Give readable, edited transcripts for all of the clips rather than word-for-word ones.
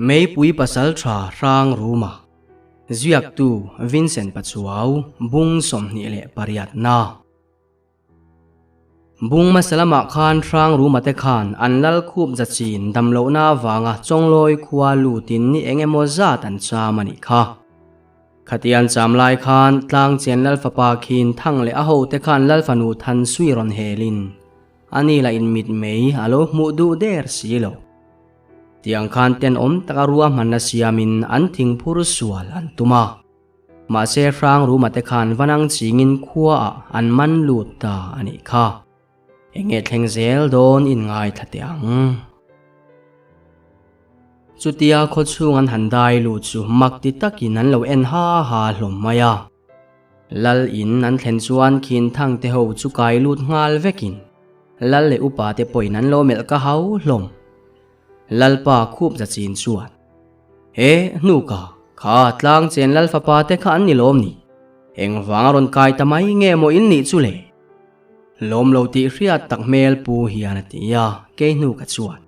Meipui Pasalṭha Hrang Ruma, Ziaktu Vincent Pachuau, Bung 28 na. Bung hmasa lamah khan Hrang Ruma te khan an lal khup za chin damlohna avanga Chawnglawi khua lutin ni eng emaw zat an cham a nih kha. Khatian cham lai khan Tlang Chen Lal fapa Khin Thang leh a hote khan Lal fanu Thansui rawn helin ani lah in mitmei a lo hmuh duh der si lo. Tiang khan tenawm taka ruahmanna siamin an thingphur sual an tum a. Mahse hrang ruma te khan vanang chingin khuaah an man lut ta a nih kha. Enge thleng zel dawn in ngaithla teh ang. Chutia khawchhung an han dai lut chu mak ti takin an lo en ha ha hlawm mai a. Lal in an thlen chuan khin thang te ho chu kai lut nghal vekin Lal leh upa te pawhin an lo melh ka hau hlawm. Lalpa khup za chin chuan, He hnuka kha tlang chen Lal fapa te kha an ni lawm ni? Engvang a rawn kai ta mai nge maw in nih chu le? Lawm lo tih hriat tak hmel pu hian a ti a, kei hnuka chuan,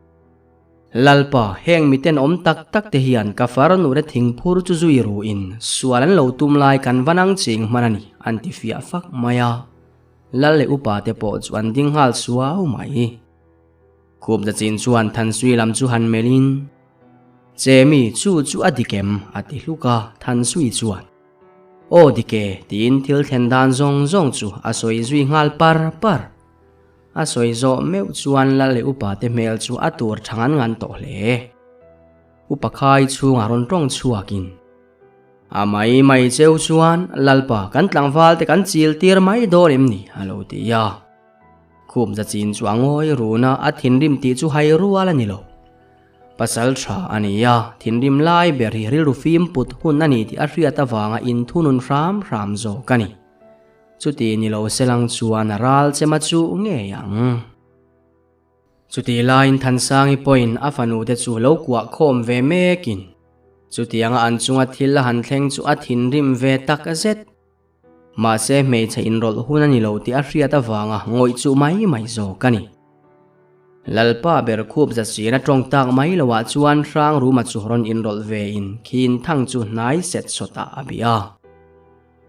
Lalpa, heng miten awm tak tak te hian ka farnu te thingphur chu zui ruin sual an lo tum lai kan va nang ching hman a ni, an ti fiah fak mai a. Lal leh upa te pawh chu an ding nghal suau mai. Khup za chin chuan Thansui lam chu han melhin, Che mi, chu chu a dik em? a ti hluk a, Thansui chuan, Aw dik e, tiin thil thlen dan zawng zawng chu a sawi zui nghal par par. A sawi zawh meuh chuan lal leh upa te hmel chu a tur tha ngan ngan tawh hle. Upa khai chhungah rawn tawng chhuakin, A mai mai cheu chuan Lalpa kan tlangval te kan chil tir mai dawn em ni? a lo ti a. Khup za chin chu a ngawi run a, a thinrim tih chu hai rual a ni lo. Pasal tha a ni a, thinrim lai ber hi rilru fim put hun a ni tih a hriat avanga inthunun hram hram zawk a ni. Chuti ni lo selang chuan a ral chema chu ngei ang. Chutih laiin Thansangi pawhin a fanu te chu lo kuah khawm ve mekin chutianga an chunga thil a han thleng chu a thinrim ve tak zet. Mahse hmeichhe inrawlh hun a ni lo tih a hriat avanga ngawih chuh mai mai zawk a ni. Lalpa ber khup za sir a tawng tak mai loah chuan Hrang Ruma chu rawn inrawlh vein khin thang chu hnai set sawtah a bih a.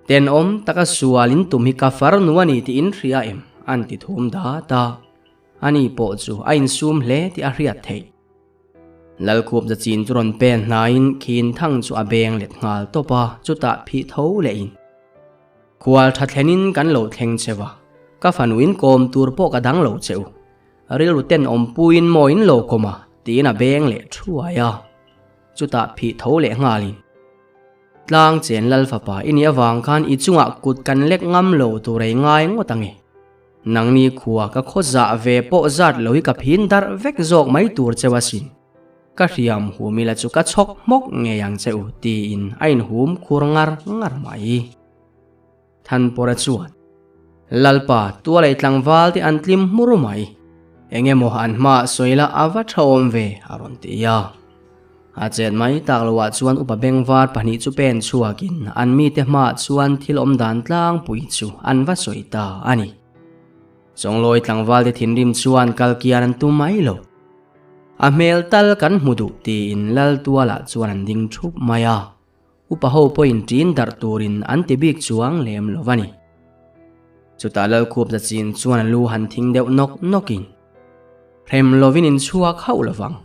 Tenawm taka sualin tum hi ka farnu a ni tih in hria em? an ti thum dat a. Ani pawh chu a insum hle tih a hriat theih. Lalkhup za chin chu rawn pen hnaiin khin thang chu a beng let nghal tawp a, chutah phih tho lehin, Khual tha thlenin kan lo thleng che va, ka fanuin kawm tur pawh ka dang lo che u. Rilru ten awmpuiin maw in lo kawm a, tiin a beng leh thuai a. Chutah phih tho leh nghalin, Tlang chen Lal fapa i nih avang khan i chungah kut kan lek ngam lo tur ei ngai ngawt ange. Nangni khua ka khaw zah ve pawh zat lo hi ka phin darh vek zawk mai tur cheu asin. Ka hriam hum ila chu ka chhawk hmawk ngei ang che u tiin a inhum khur ngar ngar mai. Thanpawra chuan, Lalpa, tualei tlangval te an tlim hmur mai. Eng emaw an hmaah sawi la a va tha awm ve a rawn ti a. A chet mai tak loah chuan upa bengvar pahnih chu pen chhuakin an mite hmaah chuan thil awm dan tlangpui chu an va sawi ta a ni. Chawnglawi tlangvalte thinrim chuan kal kian an tum mai lo. A hmel tal kan hmu duh tiin lal tualah chuan an ding thup mai a. Upa ho pawhin ṭin darh turin an ti bik chuang lem lo a ni. Chutah Lalkhup Zachin chuan a lu han thing deuh nawk nawkin, Hrem lovin in chhuak hauh lovang.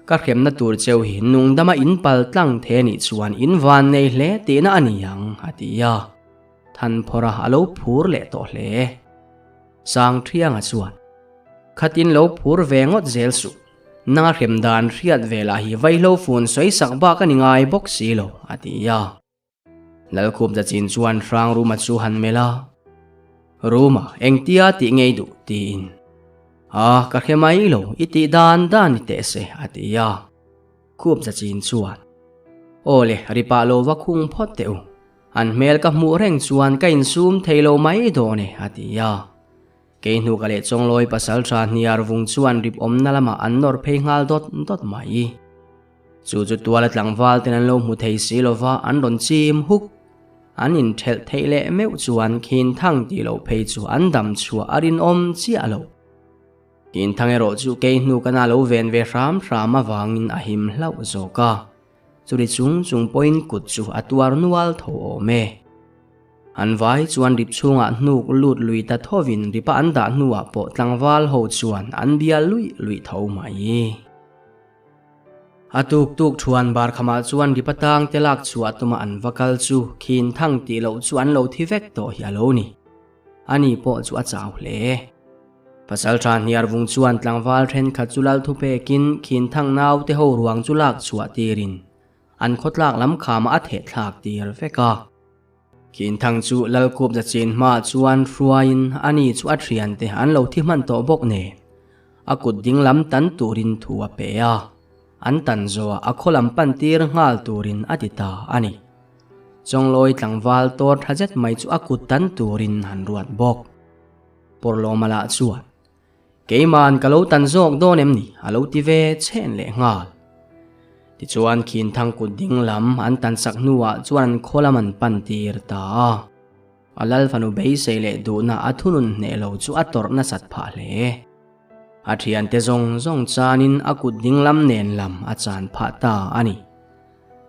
Ka hremna tur cheu hi nungdama in pal tlang the nih chuan in van nei hle tihna a ni ang, a ti a. Thanphawra a lo phur leh tawh hle. Sangthianga chuan, Khatin lo phur ve ngawt zel suh. Nanga hrem dan hriat ve lah hi vaihlo fun sawi sak bak a ni ngai bawk si lo, a ti a. Lalkhup Zachin chuan Hrang Ruma chu han melh a, Ruma, engtia tih ngei duh? tiin. A, ka hre mai lo, i tih dan dan ni teh se, a ti a. Khup Zachin chuan, Aw le, ri pah lo va khung phawt teh u. An hmel ka hmuh reng chuan ka insum thei lo mai dawn e, a ti a. Kei hnuka leh Chawnglawi pasal tha hniar vung chuan rip awmna lamah an nawr phei nghal dawt dawt mai. Chu chu tuala tlangval ten an lo hmu thei si lova an rawn chim huk. An inthelh theih leh meuh chuan khin thang tih loh phei chu an dam chhuah a rinawm chiah lo. Kinthang erawh chu kei hnu kana lo ven ve hram hram avangin a him hlauh zawk a, churi chung chung pawhin kut chu a tuar nual tho awm e. An vai chuan rip chhungah hnuk lut lui ta thovin ripa an dah hnuah pawh tlangval ho chuan an bia luih luih tho mai. A tuk tuk thuan bar khamah chuan ripa tang te lak chhuah tuma an va kal chu khin thang tih loh chu an lo thi vek tawh hi a lo ni. Ani pawh chu a chau hle. Pasalṭha hniarvung chuan tlangval thenkhat chu lal thupekin khin thang naute ho ruang chu lak chhuah tirin an khawtlak lam khamah a theh thlak tir vek a. Khinthang chu Lalkhup zachin hmaah chuan hruaiin ani chu a thiante an lo thi hman tawh bawk nen a kut ding lam tan turin thu a pe a, an tan zawhah a khaw lam pan tir nghal turin a ti ta a ni. Chawnglawi tlangval tawr tha zet mai chu a kut tan turin han ruat bawk. Pawrlawma lah chuan, Keima'n ka lo tan zawk dawn em ni? a lo ti ve chhen leh nghal. Tichuan Khinthang kut ding lam an tan sak hnuah chuan an khaw lam an pan tir ta a. A lal fanu beisei leh duhna a thunun hneh lo chu a tawrh nasat phah hle. A thiante zawng zawng chanin a kut ding lam nen lam a chan phah ta a ni.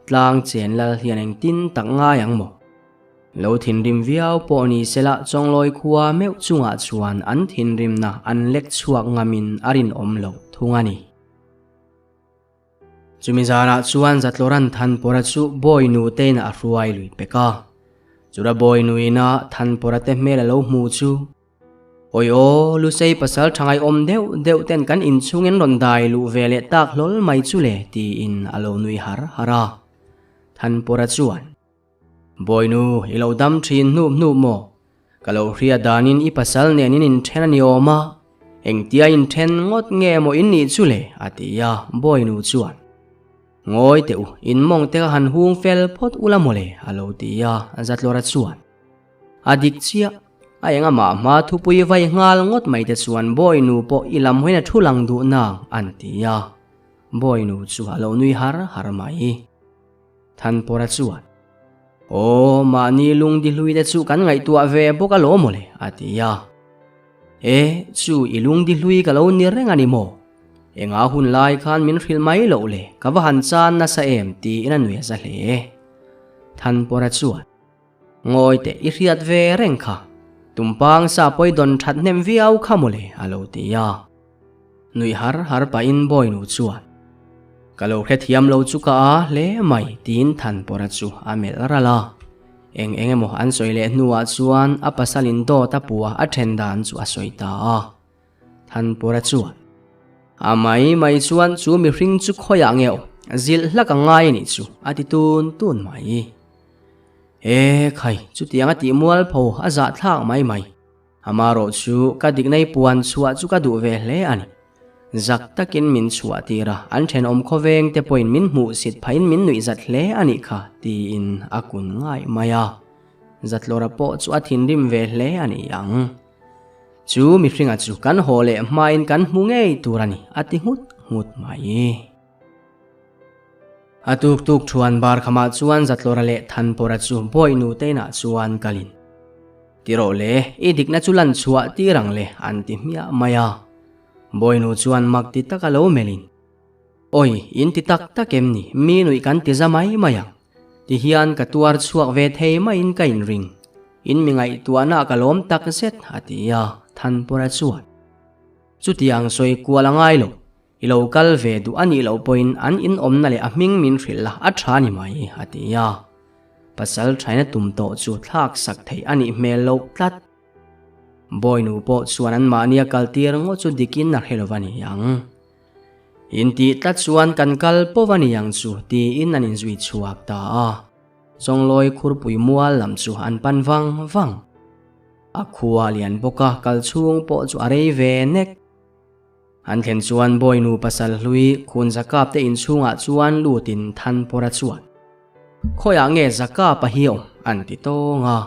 Tlang chen lal hian engtin tak ngai ang maw? Lo thinrim viau pawh ni sela Chawnglawi khua meuh chungah chuan an thinrimna an lek chhuak ngamin a rinawm loh thung a ni. Chumi zanah chuan Zatlawran Thanpawra chu bawi nutein a hruai lui pek a. Chura bawi nuina Thanpawra te hmel a lo hmu chu, Awi aw, Lusei pasal tha ngaihawm deuh deuh ten kan inchhungin rawn dai luh ve leh tak hlawl mai chu le tiin a lo nui har har a. Thanpawra chuan. Bawinu, i lo dam thin hnup hnup maw? Ka lo hria danin i pasal nen in inthen a ni awm a, engtia inthen ngawt nge maw in nih chu le? a ti a, Bawinu chuan, Ngawi teh u, in mawng te ka han hung fel phawt ula maw le? a lo ti a, Zatlawra chuan, A dik chiah, a eng amah hma thupui vai nghal ngawt mai te chuan Bawinu pawh i lam hawiin a thu lang duh nang, an ti a, Bawinu chu a lo nui har har mai. Thanpawra chuan, Aw, mahni lungdi hlui te chu kan ngaihtuah ve bawk alawm mawle, a ti a. E, chu i lungdi hlui ka lo ni reng a ni maw? Enga hun lai khan min hrilh mai loh le, ka va han chan nasa em tiin a nui a za hle. Thanpawra chuan, Ngawi teh i hriat ve reng kha, tumpang sa pawi dawn that hnem viau kha mawle, a lo ti a. Nuih har har pahin Bawinu chuan, Ka lo hrethiam lo chu ka a hle mai tiin Thanpawra chu a melh ralh a. Eng eng emaw an sawi leh hnuah chuan a pasalin dawt a pua a then dan chu a sawi ta a. Thanpawra chuan, A mai mai chuan chu mihring chu khawiah nge aw, zilh hlak a ngai a nih chu a ti tun tun mai. E khai, chutiang a tih mualpho a zahthlak mai mai. Amarawh chu ka dikna i puan chhuah chu ka duh ve hle a ni. Zak takin min chhuah tir a, an thenawm khawveng te pawhin min hmuhsit phahin min nuih zat hle a nih kha, tiin a kun ngai mai a. Zatlawra pawh chu a thinrim ve hle a ni ang. Chu mihringa chu kan haw leh hmain kan hmu ngei tur a ni, a ti nghut nghut mai. A tuk tuk thuan bar khamah chuan Zatlawra leh Thanpawra chu Bawihnu te inah chuan kalin, Ti rawh le, i dikna chu lan chhuah tir ang le, an ti hmiah mai a. Bawihnu chuan mak ti taka lo melhin, Awi, in ti tak tak em ni, mi nuih kan ti za mai mai ang. Ti hian ka tuar chhuak ve thei maiin ka inring. In mi ngaihtuahna ka lawm tak zet, a ti a, Thanpawra chuan, Chutiang sawi kual a ngai lo, I lo kal ve duh a nih loh pawhin an inawmna leh a hming min hrilh la a tha ni mai, a ti a. Pasal thaina tum tawh chu thlak sak theih a nih hmel loh tlat. Bawinu pawh chuan anmahnia kaltir ngawt chu dikin a hre lo va ni ang. Intih tlat chuan kan kal pawh va ni ang chu tiin an inzui chhuak ta a. Chawnglawi khurpui mual lam chu an pan vang vang. A khua lian bawk a kal chhung pawh chu a rei ve nek. An thlen chuan Bawinu pasal hlui Khun Zakap te inchhungah chuan lutin Thanpawra chuan, Khawiah nge Zakapa hi awm? an ti tawng a.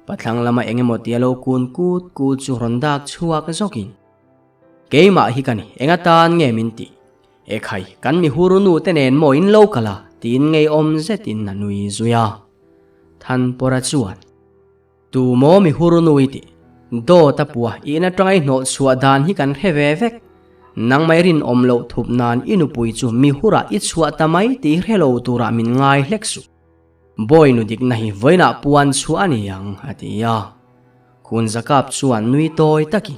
Pathlang lama eng emaw tia lo kun kut kut chu rawn dak chhuak zawkin, Keimah hi ka ni, eng atan nge min tih? Ekhai, kan mi hur nu te nen maw in lo kal a? tiin ngeiawm zetin a nui zui a. Thanpawra chuan, Tu maw mi hur nu i tih? Dawt a pua i in atanga i hnawh chhuah dan hi kan hre ve vek. Nangmah i rinawm loh thup nan i nupui chu mi hurah i chhuah ta mai tih hre lo turah min ngai hlek suh. Bawi nu dikna hi vawiinah puan chhuah a ni ang, a ti a. Khun Zakap chuan nui tawi takin,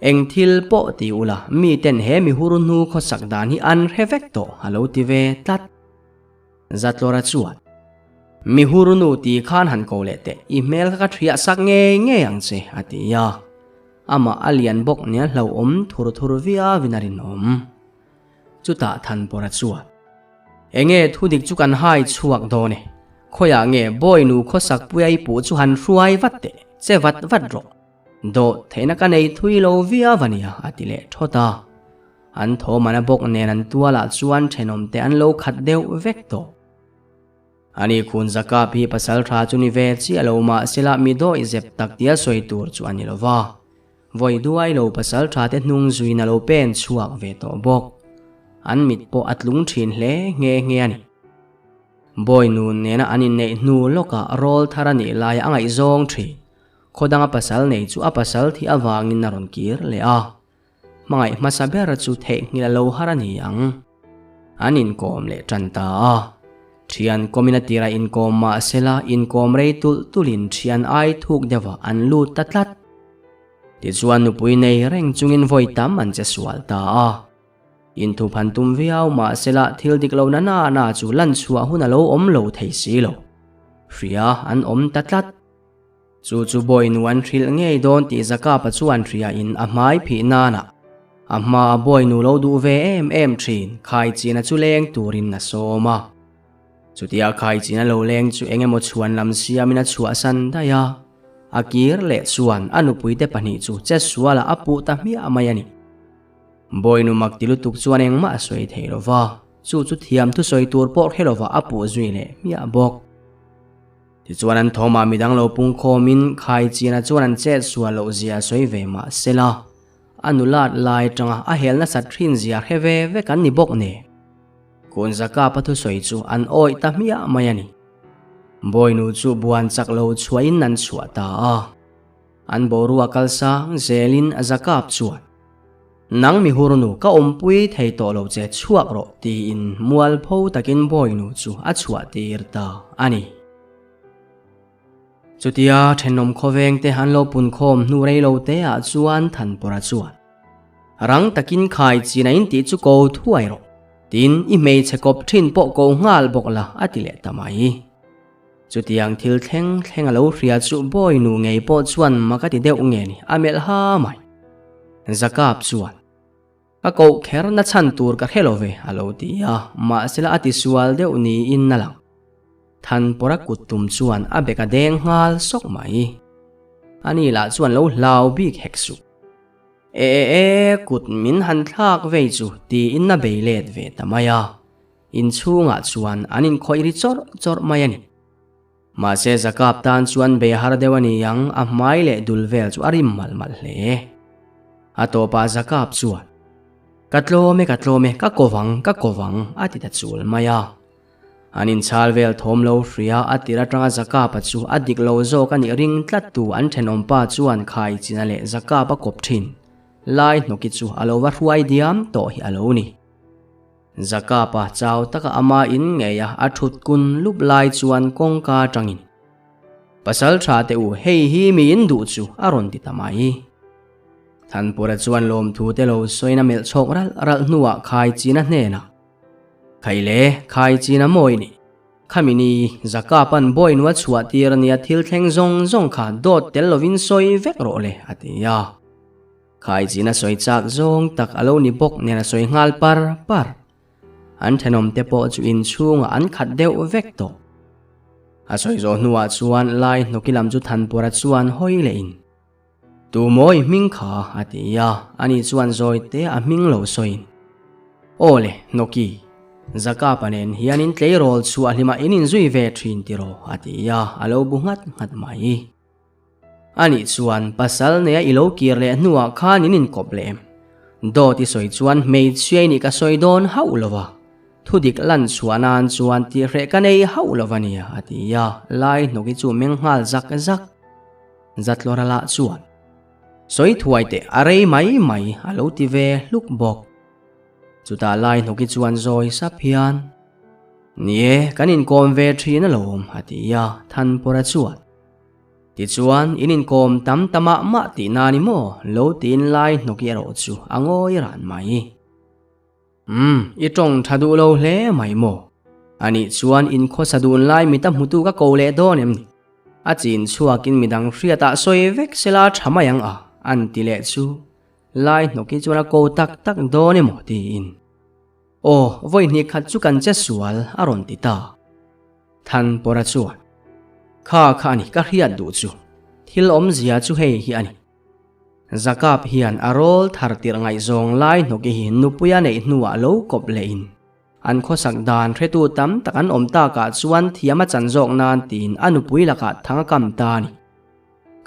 Eng thil pawh ti ula, miten he mi hur hnu khawsak dan hi an hre vek tawh, a lo ti ve tlat. Zatlawra chuan, Mi hur nu ti khan han ko leh teh, i hmel kha ka thiah sak ngei ngei ang che, a ti a. Amah a lian bawk nia hlauhawm thur thur viauin a rinawm. Chutah Thanpawra chuan, Enge thu dik chu kan hai chhuak dawn e, khawiah nge Bawinu khawsakpuia i puh chu han hruai vat teh, che vat vat rawh. Dawh theihna ka nei thui lo viau a nia, a ti leh thawt a. An thawmana bawk nen an tualah chuan thenawmte an lo khat deuh vek tawh. Ani Khun Zakap hi pasal tha chu ni ve chiah lo mah sela mi dawih zep tak tia sawi tur chu a ni lo va. Vawi duai lo pasal tha te hnung zuiin a lo pen chhuak ve tawh bawk. An mit pawh a tlung thin hle nghe nghe a ni. Bawi nun nena an inneih hnu lawkah rawl thar a nih laia a ngaihzawng thin. Khaw danga pasal nei chu a pasal thih avangin a rawn kir leh a. Hmangaih hmasa ber chu theihnghilh a lo har a ni ang. An inkawm leh tan ta a. Thian kawmin a tirah inkawm mah sela inkawm rei tulh tulhin thian ai thuk deuhah an lut ta tlat. Tichuan nupui nei reng chungin vawi tam an che sual ta a. Inthup han tum viau mah sela thil dik lo na na na chu lan chhuah hun a lo awm lo thei si lo. Hria an awm ta tlat. Chu chu Bawinu an hrilh ngei dawn tih Zakapa chuan hriain a hmai phih nanah a hmaa Bawinu lo duh ve em em thin Khaichina chu leng turin a sawm a. Chutia Khaichina lo leng chu eng emaw chhuan lam siamin a chhuahsan daih a, a kir leh chuan a nupuite pahnih chu chetsualah a puh ta hmiah mai a ni. Bawinu mak ti lutuk chuan engmah a sawi thei lo va, chu chu thiam thusawi tur pawh hre lovah a puh zui leh hmiah bawk. Tichuan an thawmah midang lo pungkhawmin Khaichiana chuan an chet sual loh zia a sawi ve mah sela, a nulat lai atanga a hel nasat thin zia hre ve vek an ni bawk nen. Kunzakapa thusawi chu an awih ta hmiah mai a ni. Bawinu chu buan chak lo chhuahin an chhuah ta a. An boruak kal sang zelin Zakap chuan, Nang mi hurnu ka awmpui thei tawh lo che chhuak rawh tiin mualpho takin bawinu chu a chhuah tir ta a ni. Chutia thenawm khawveng te an lo punkhawm hnu rei lo te ah chuan Thanpawra chuan, Rang takin khai chin a in tih chu ko thuai rawh, tin i hmeichhe kawp thin pawh ko nghal bawk la a ti leh ta mai. Chutiang thil thleng thleng a lo hria chu bawi nu ngei pawh chuan mak a ti deuh nge ni, a melh ha mai. Zakap chuan, Ka koh kher na chhan tur ka hre lo ve, a lo ti a, mahsela a tisual deuh niin a lang. Thanpawra kut tum chuan a bek a deng nghal sawk mai. Ani lah chuan lo hlau bik hek suh. E e e, kut min han thlak vei chu, tiin a bei let ve ta mai a. Inchhungah chuan an inkhawih ri chawrh chawrh mai a ni. Mahse Zakap tan chuan bei har deuh a ni ang, a hmai leh dul vel chu a rim malh malh hle. A tawpah Zakap chuan, Ka tlawm e, ka tlawm e, ka ko vang, ka ko vang, a ti ta chul mai a. An inchhal vel thawm lo hria a tir atanga Zakapa chu a dik lo zawk a nih ring tlattu an thenawmpa chuan Khaichina leh Zakapa kawp thin lai hnawki chu a lo va hruai diam tawh hi a lo ni. Zakapa chau taka ama in ngei a a thut kun lup lai chuan kawngka atangin, Pasal tha teh u, hei hi mi in duh chu a rawn ti ta mai. Thanpura chuan lawmthu te lo sawiin a melh chhawk ralh ralh hnuah Khaichina hnenah, Khai le, Khaichina mawi ni. Khami ni, Zakapa'n bawi nua chhuah tir ania thil thleng zawng zawng kha dawt tel lovin sawi vek rawh le, a ti a. Khaichin a sawi chak zawng tak a lo ni bawk nen a sawi nghal par par. An thenawm te pawh chu inchhungah an khat deuh vek tawh. A sawi zawh hnuah chuan lai hnawki lam chu Thanpura chuan hawi leh in, Tu mawi hming kha? a ti a, ani chuan zawi te a hming lo sawiin, Aw le, hnawki, Zakapa nen hian in tleirawl chhuah hlimah in inzui ve thin tiraw? a ti a, a lo bu nghat nghat mai. Anih chuan pasal neia i lo kir leh hnuah khan in inkawp leh em? Dawt i sawi chuan hmeichhia i nih ka sawi dawn hauh lo va, thudik lan chhuah nan chuan tihhreh ka nei hauh lo va nia, a ti a, lai hnawki chu meng nghal zak zak. Zatlawra lah chuan. Sawi thuai teh a rei mai mai a lo ti ve hluk bawk. Chutah lai hnawki chuan zawi sap hian, Ni e, kan inkawm ve thin alawm a ti a, Thanpawra chuan. Tichuan, in inkawm tam ta mah mah tih na ni maw? Lo tiin lai hnawki erawh chu a ngawi ran mai. Umm, i tawng tha duh lo hle mai maw? Anih chuan in khawsa dun lai mita hmutu ka ko leh dawn em ni? A chin chhuakin midang hriatah sawi vek sela tha mai ang a, an ti leh chu. Lai hnawki chuan a ko tak tak dawn emaw tiin. Aw, vawi hnih khat chu kan che sual a rawn ti ta. Thanpawra chuan, Kha kha a ni, ka hriat duh chu. Thil awmzia chu hei hi a ni. Zakap hian a rawl thar tirh ngaihzawng lai hnawki hi nupuia neih hnuah lo kawp lehin an khawsak dan hretu tam tak an awm takah chuan thiam a chan zawk nan tiin a nupui lakah thang a kam ta a ni.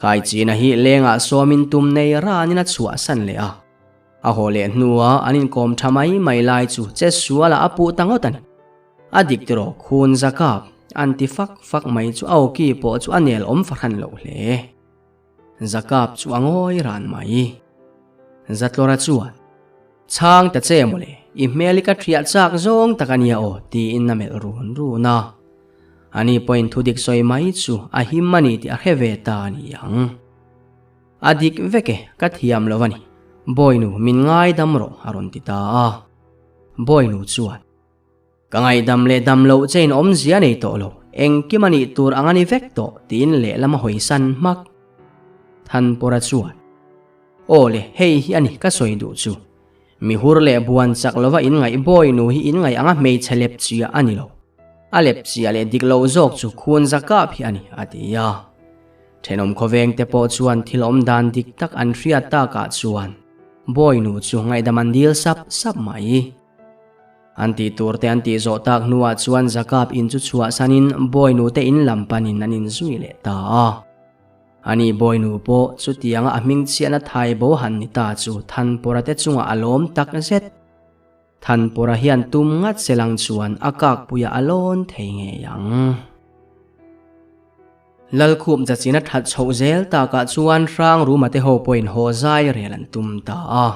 Kaichina hi lengah sawmin tum nei ranin a chhuahsan leh a. A haw leh hnuah an inkawm tha mai mai lai chu che sualah a puh ta ngawt a ni. A dik tiraw khun Zakap an ti fak fak mai chu a awki pawh chu a nel awm fahran loh hle. Zakap chu a ngawi ran mai. Zatlawra chuan, Chhang ta che mawle, i hmel hi ka thiah chak zawng tak a nia aw, tiin a melh run run a. Ani pawhin thudik sawi mai chu a him a ni tih a hre ve ta a ni ang. A dik vek e, ka thiam lo a ni. Bawinu, min ngaidam rawh, a rawn ti ta a. Bawinu chuan. Ka ngaihdam leh dam loh che in awmzia nei tawh lo, engkim a nih tur ang a ni vek tawh tiin lehlam a hawisan hmak. Thanpawra chuan, Aw le, hei hi a ni ka sawi duh chu. Mi hur leh buan chak lova in ngaih bawi nu hi in ngaih anga hmeichhe lep chiah a ni lo. A lep chiah leh dik loh zawk chu khun za kap hi a ni, a ti a. Thenawm khawveng te pawh chuan thil awm dan dik tak an hriat takah chuan bawi nu chu ngaihdam an dil sap sap mai. An tih tur te an tih zawh tak hnuah chuan Zakap in chu chhuahsanin Bawinu te in lam panin an inzui leh ta a. Ani Bawinu pawh chutianga a hming chhiatna thai bo han ni ta chu Thanpawra te chungah a lawm tak zet. Thanpawra hian tum ngat selang chuan a kakpuiah a lawn thei ngei ang. Lalkhup Jacina that chhoh zel takah chuan Hrangruma te ho pawhin haw zai rel an tum ta a.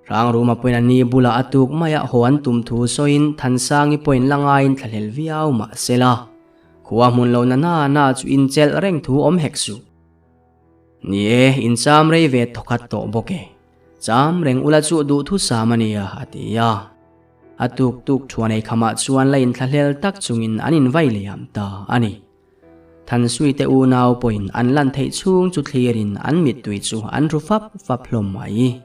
Hrangruma pawhin a ni bulah a tuk maiah haw an tum thu sawiin Thansangi pawhin la ngaiin thlahlel viau mah sela, khua hmun lo na na na chu inchelh reng thu awm hek suh. Ni e, incham rei ve thawkhat tawh bawk e. Cham reng ula chu duhthusam a nia, a ti a. A tuk tuk thuan ei khamah chuan la inthlahlel tak chungin an invai liam ta a ni. Thansui te unau pawhin an lan theih chhung chu thlirin an mittui chu an ru fap fap hlawm mai.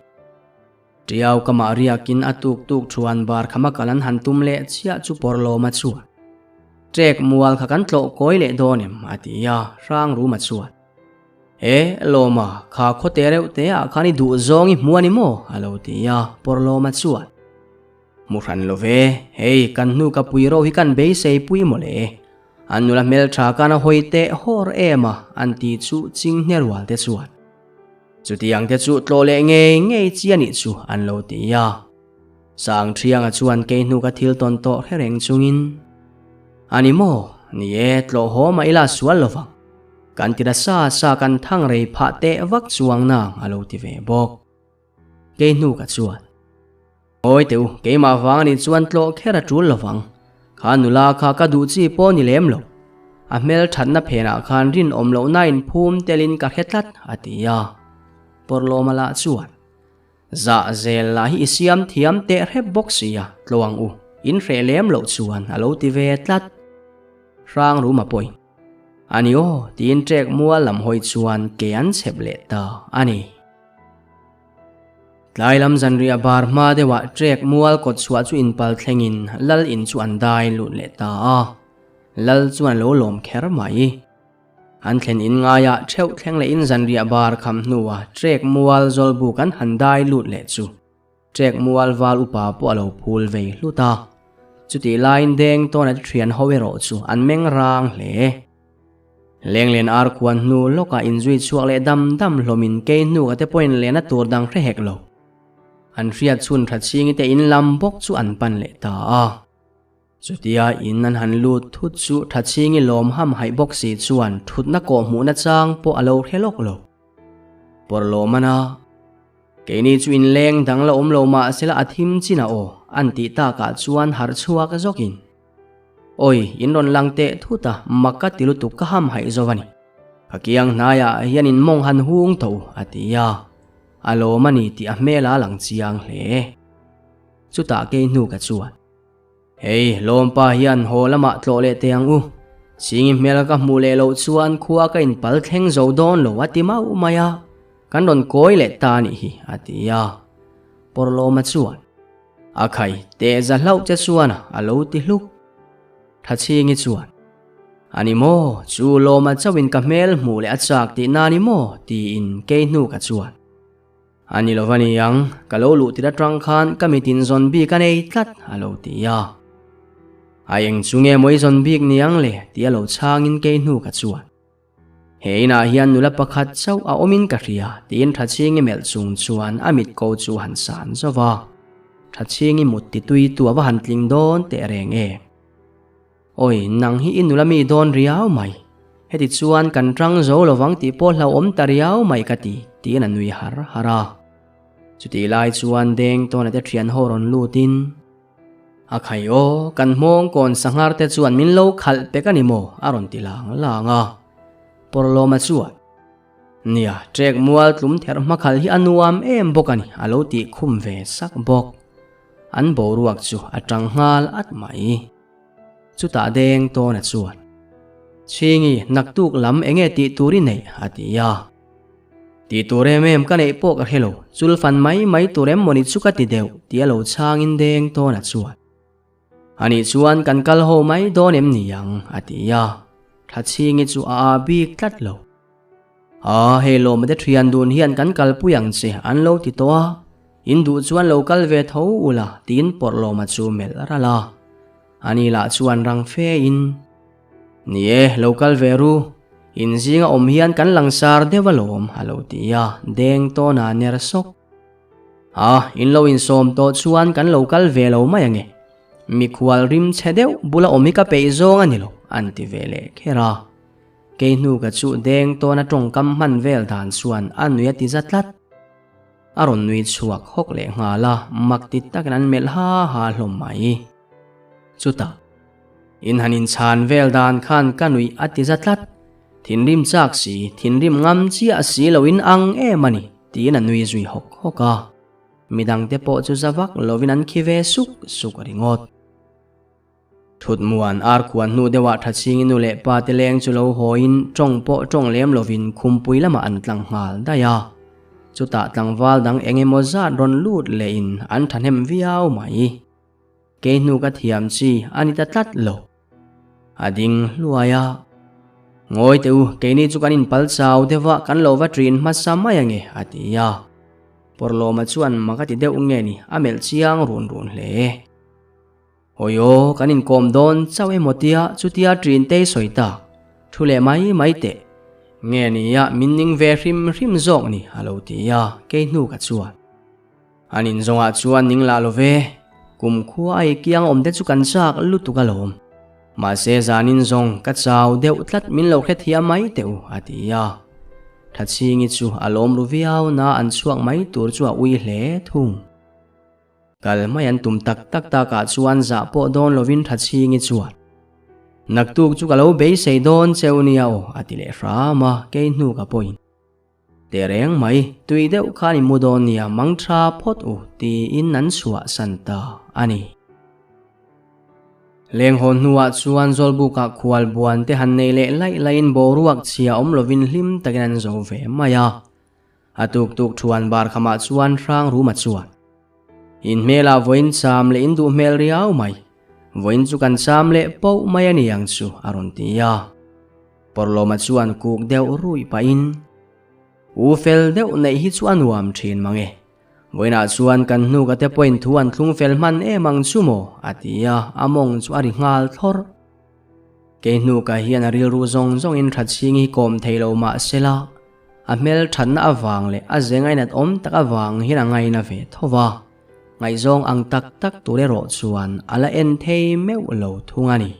Tiau kamah riakin a tuk tuk thuan bar khama kal an han tum leh chiah chu Pawrlawma chuan, Trek mual kha kan tlawh kawi leh dawn em? a ti a, Hrangruma chuan, E, Lawma, kha khawte reuh te ah khan i duh zawng i hmu a ni maw? a lo ti a, Pawrlawma chuan, Hmu hran lo ve, hei kan hnu ka pui ro hi kan beisei pui mawle. An nula hmeltha khan a hawi teh hawr em a, an ti chu chinghne rual te chuan. Chutiang te chu tlawh leh ngei ngei chi a nih chu an lo ti a. Sangthianga chuan kei hnu ka thil tawn tawh hre reng chungin, A ni maw? Ni e, tlawh haw mah ila sual lo vang. Kan ti nasa sa kan thang rei phah teh vak chuang nang a lo ti ve bawk. Kei hnu ka chuan, Awi teh u, keimah vang a nih chuan tlawh kher a tul lo vang. Kha nula kha ka duh chi pawh ni lem lo. A hmel thatna phenah khan rinawm lohna inphum telin ka hre tlat, a ti a. Pawrhlawma lah chuan, Zah zel lah hi i siam thiam teh hrep bawk si a, tlawh ang u, in hreh lem loh chuan a lo ti ve tlat. Hrangruma pawhin, A ni aw, tiin ṭek mual lam hawi chuan ke an chhep leh ta a ni. Tlai lam zanriah bar hma deuhah ṭek mual kawt chhuah chu inpal thlengin Lal in chu an dai lut leh ta a. Lal chuan a lo lawm kher mai. An thlen in ngaiah ṭheuh thleng lehin zanriah bar kham hnuah ṭek mual zawlbuk an han dai lut leh chu Ṭek mual val upa pawh a lo phul vei hlut a. Chutih laiin deng tawn a ṭhian ho erawh chu an meng rang hle. Lenglen ar khuan hnu lawkah inzui chhuak leh dam dam hlawmin kei hnu ka te pawhin lehna tur dang hre hek lo. An hriat chhun tha chhingi te in lam bawk chu an pan leh ta a. Chutia in an han lut thut chu tha chhingi lawm ham haih bawk si chuan thutna kawh hmuhna chang pawh a lo hre lawk lo. Pawrhlawm ana. Keini chu inleng dang la awm lo mah sela a thim chin a aw an tih takah chuan harh chhuak zawkin. Awi, in rawn lang teh thut a, mak ka ti lutuk ka ham haih zo a ni. Ka kiang hnaiah hian in mawng han hung tho a ti a, a lawm a ni tih a hmel a lang chiang hle. Chutah kei hnu ka chuan. Hei, lawmpa hian haw lamah tlawh leh teh ang u. Chhingi hmel ka hmuh leh loh chuan khua ka inpal thleng zo dawn lo a ti mauh mai a, kan rawn kawi leh ta a nih hi a ti a. Pawrhlawma chuan, A khai, teh za hlauh che chuan a lo ti hluk. Thachhingi chuan, A ni maw, chu lawma chauhin ka hmel hmuh leh a chak tihna a ni maw? tiin kei hnu ka chuan. A ni lo va ni ang, ka lo luh tir atang khan ka mitin zawn bik a nei tlat a lo ti a. A eng chu nge maw i zawn bik ni ang le tih a lo chhangin kei hnu ka chuan. He inah hian nula pakhat chauh a awmin ka hria tiin Thachhingi melh chung chuan a mit ko chu han san zauh va. Thachhingi mut ti tui tu a va han tling dawn teh reng em. Awi, nang hi i nula mi dawn riau mai. Heti chuan kan tang zo lovang tih pawh hlauhawm ta riau mai ka ti, tiin a nui har har a. Chutih lai chuan deng tawna te thian ho rawn lutin, A khai aw, kan hmawng kawn sanghar te chuan min lo khalh pek a ni maw? a rawn ti lang lang a. Pawrhlawma chuan, Nia, trek mual tlum therh hmakhalh hi a nuam em bawk a ni, a lo tih khum ve sak bawk. An boruak chu a tang nghal at mai. Chutah deng tawna chuan, Chhingi, naktuk lam enge tih tur i neih? a ti a. Tih tur em em ka neih pawh ka hre lo, chul fan mai mai tur em mawni chu ka ti deuh, ti a lo chhangin deng tawna chuan, Anih chuan kan kal ho mai dawn em ni ang? a ti a. Thachhingi chu a a bik tlat lo. A, hei lawmate thian dun hian kan kalpui ang che an lo ti tawh a, in duh chuan lo kal ve tho ula tiin pawrh lawma chu melh ral a. Ani lah chuan rang fe in, Ni e, lo kal ve ru, in zinga awm hian kan langsar deuh alawm a lo ti a, deng tawn a ner sawk. A, in lo insawm tawh chuan kan lo kal ve lo mai ange. Mikhual rim chhe deuh bula awm hi ka peih zawng a ni lo an ti ve leh kher a. Kei hnu ka chuh deng tawn a tawngkam hman vel dan chuan a nui a ti za tlat. A rawn nui chhuak hawk leh nghal a, mak ti takin an melh ha ha hlawm mai. Chutah, in han inchhan vel dan khan ka nuih a ti za tlat. Thinrim chak si, thinrim ngam chiah si loin ang em a ni, tiin a nui zui hawk hawk a. Midangte pawh chu za vak lovin an khi ve suk suk ringawt. Thutmuan ar khuan hnu deuhah Thachhingi nu leh pa te leng chu lo hawiin tawng pawh tawng lem lovin khumpui lamah an tlang nghal daih a. Chutah tlangval dang eng emaw zat rawn lut lehin an thahnem viau mai. Kei hnu ka thiam chi a ni ta tlat lo. A ding hluai a. Ngawi teh u, keini chu kan inpal chau deuh a, kan lo va ṭin hmasa mai ange a ti a. Pawrhlawma chuan mak a ti deuh nge ni, a melh chiang run run hle. Hawi aw, kan inkawm dawn chauh emaw tia chutia ṭin te i sawi tak, thu leh mai mai teh. Nge nia min ning ve hrim hrim zawk ni a lo ti a, kei hnu ka chuan. An inzawngah chuan ning lah lo ve, kum khua a i kiang awm te chu kan chak lutuk alawm. Mahse zanin zawng ka chau deuh tlat min lo hrethiam mai teh u a ti a. Thachhingi chu a lawm ru viau na an chhuak mai tur chu a ui hle thung. Kal mai an tum tak tak takah chuan zah pawh dawn lovin Thachhingi chuan, Naktuk chu ka lo beisei dawn cheu nia aw a ti leh hram a, kei hnu ka pawhin. Tehreng mai, tui deuh khan i mu dawn nia mang tha phawt u tiin an chhuahsan ta a ni. Lenghawn hnuah chuan Zawlbukah khual buan te han nei leh laih laihin boruak chhia awm lovin hlim takin an zo ve mai a. A tuk tuk thuan bar khamah chuan hrang ruma chuan, In hmelah vawiin cham leh in duh hmel riau mai, vawiin chu kan cham leh poh mai a ni ang chu a rawn ti a. Pawrhlawma chuan kuk deuh ruih pahin, U fel deuh neih hi chu a nuam thin mang e, vawiinah chuan kan hnuka te pawhin thu an thlung fel hman em ang chu maw a ti a, a mawng chu a ri nghal thlawrh. Kei hnuka hian a rilru zawng zawngin Thatchhing hi kawm thei lo mah sela, a hmel thatna avang leh a ze ngainat awm tak avang hian a ngaina ve tho va, ngaihzawng ang tak tak tur erawh chuan a la en thei meuh lo thung a ni.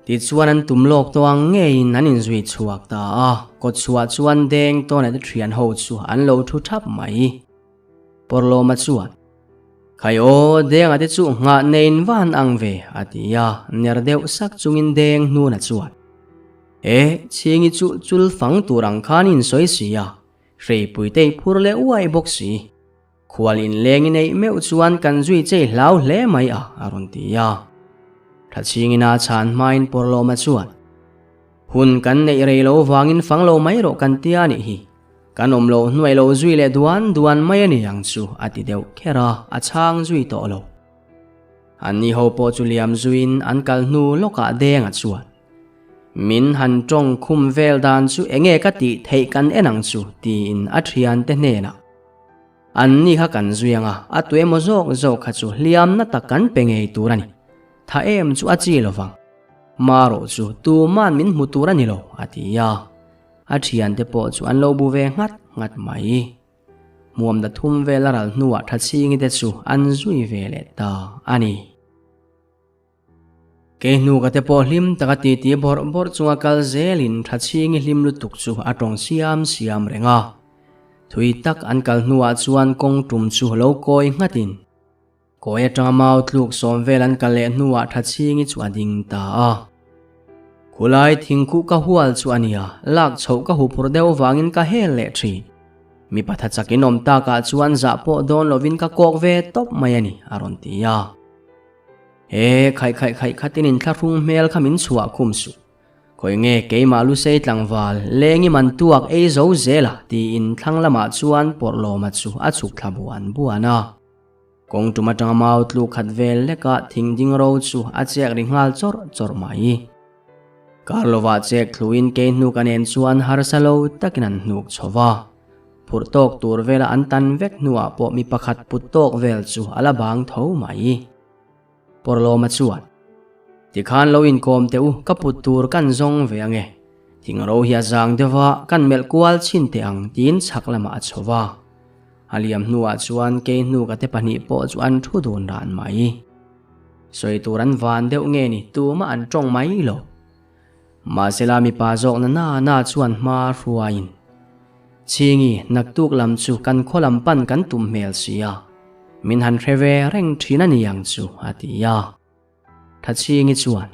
Tichuan an tum lawk tawh ang ngeiin an inzui chhuak ta a, kawtchhuah chuan deng tawn a te thian ho chu an lo thu thap mai. Pawrlawma chuan, Khai aw, denga te chu nghah neiin va han ang ve, a ti a, ner deuh sak chungin deng hnuna chuan, E, chhingi chu chul fang tur ang khan in sawi si a, hreipui te i phur leh uai bawk si. Khual inleng i neih meuh chuan kan zui chei hlau hle mai a, a rawn ti a. Thachhingin a chhan hmain Pawrlawma chuan, Hun kan neih rei lo vangin fang lo mai rawh kan tia nih hi. Kan awm loh hnuai lo zui leh duan duan mai a ni ang chu, a ti deuh kher a, a chhang zui tawh lo. Anni ho pawh chu liam zuiin an kal hnu lawkah Denga chuan, Min han tawng khum vel dan chu enge ka tih theih kan en ang chu, tiin a thiante hnenah, An ni kha kan zui ang a, a tu emaw zawk zawk kha chu hliamna tak kan pe ngei tur a ni. Tha em chu a chi lo vang. Marawh chu tuman min hmu tur a ni lo, a ti a. A thiante pawh chu an lo bu ve nghat nghat mai. Hmuamda thum vel a ral hnuah Thachhingi te chu an zui ve leh ta a ni. Kei hnu ka te pawh hlim taka titi bawrh bawrh chunga kal zelin Thachhingi hlim lutuk chu a tawng siam siam reng a. Thui tak an kal hnuah chuan kawng tum chu lo kawi nghatin kawi atanga mau tluk sawm vel an kal leh hnuah Thachhingi chu a ding ta a. Khulai thingkhuh ka hual chu a nia, lak chhoh ka huphurh deuh vangin ka hel leh thin. Mipa tha chakin awm takah chuan zah pawh dawn lovin ka kawk ve tawp mai a ni, a rawn ti a. He khaih khaih khaih khatin inthlahrung hmel kha min chhuah khum suh. Khawi nge keimah lusei tlangval lengi man tuak ei zo zel a tiin thlang lamah chuan pawrhlawma chu a chhuk thla buan buan a. Kawng tum atanga mau tluk khat vel lekah thing ding ro chu a chek ri nghal chawrh chawrh mai. Kar lovah chek thluin kei hnuk a nen chuan harsa lo takin an hnuk chho va. Phurh tawk tur vela an tan vek hnuah pawh mi pakhat put tawk vel chu a la bang tho mai. Pawrlawma chuan, Tikhan lo inkawm teh u, ka put tur kan zawng ve ange. Thingro hi a zang deuh va, kan melh kual chhin teh ang tiin chhak lamah a chho va. A liam hnuah chuan kei hnuka te pahnih pawh chu an thu dun ran mai. Sawi tur an van deuh nge ni tumah an tawng mai lo. Mahsela mipa zawkna na na chuan hma hruaiin, Chhingi, naktuk lam chu kan khaw lam pan kan tum hmel si a, min han hre ve reng thin a ni ang chu, a ti a. Thachhingi chuan,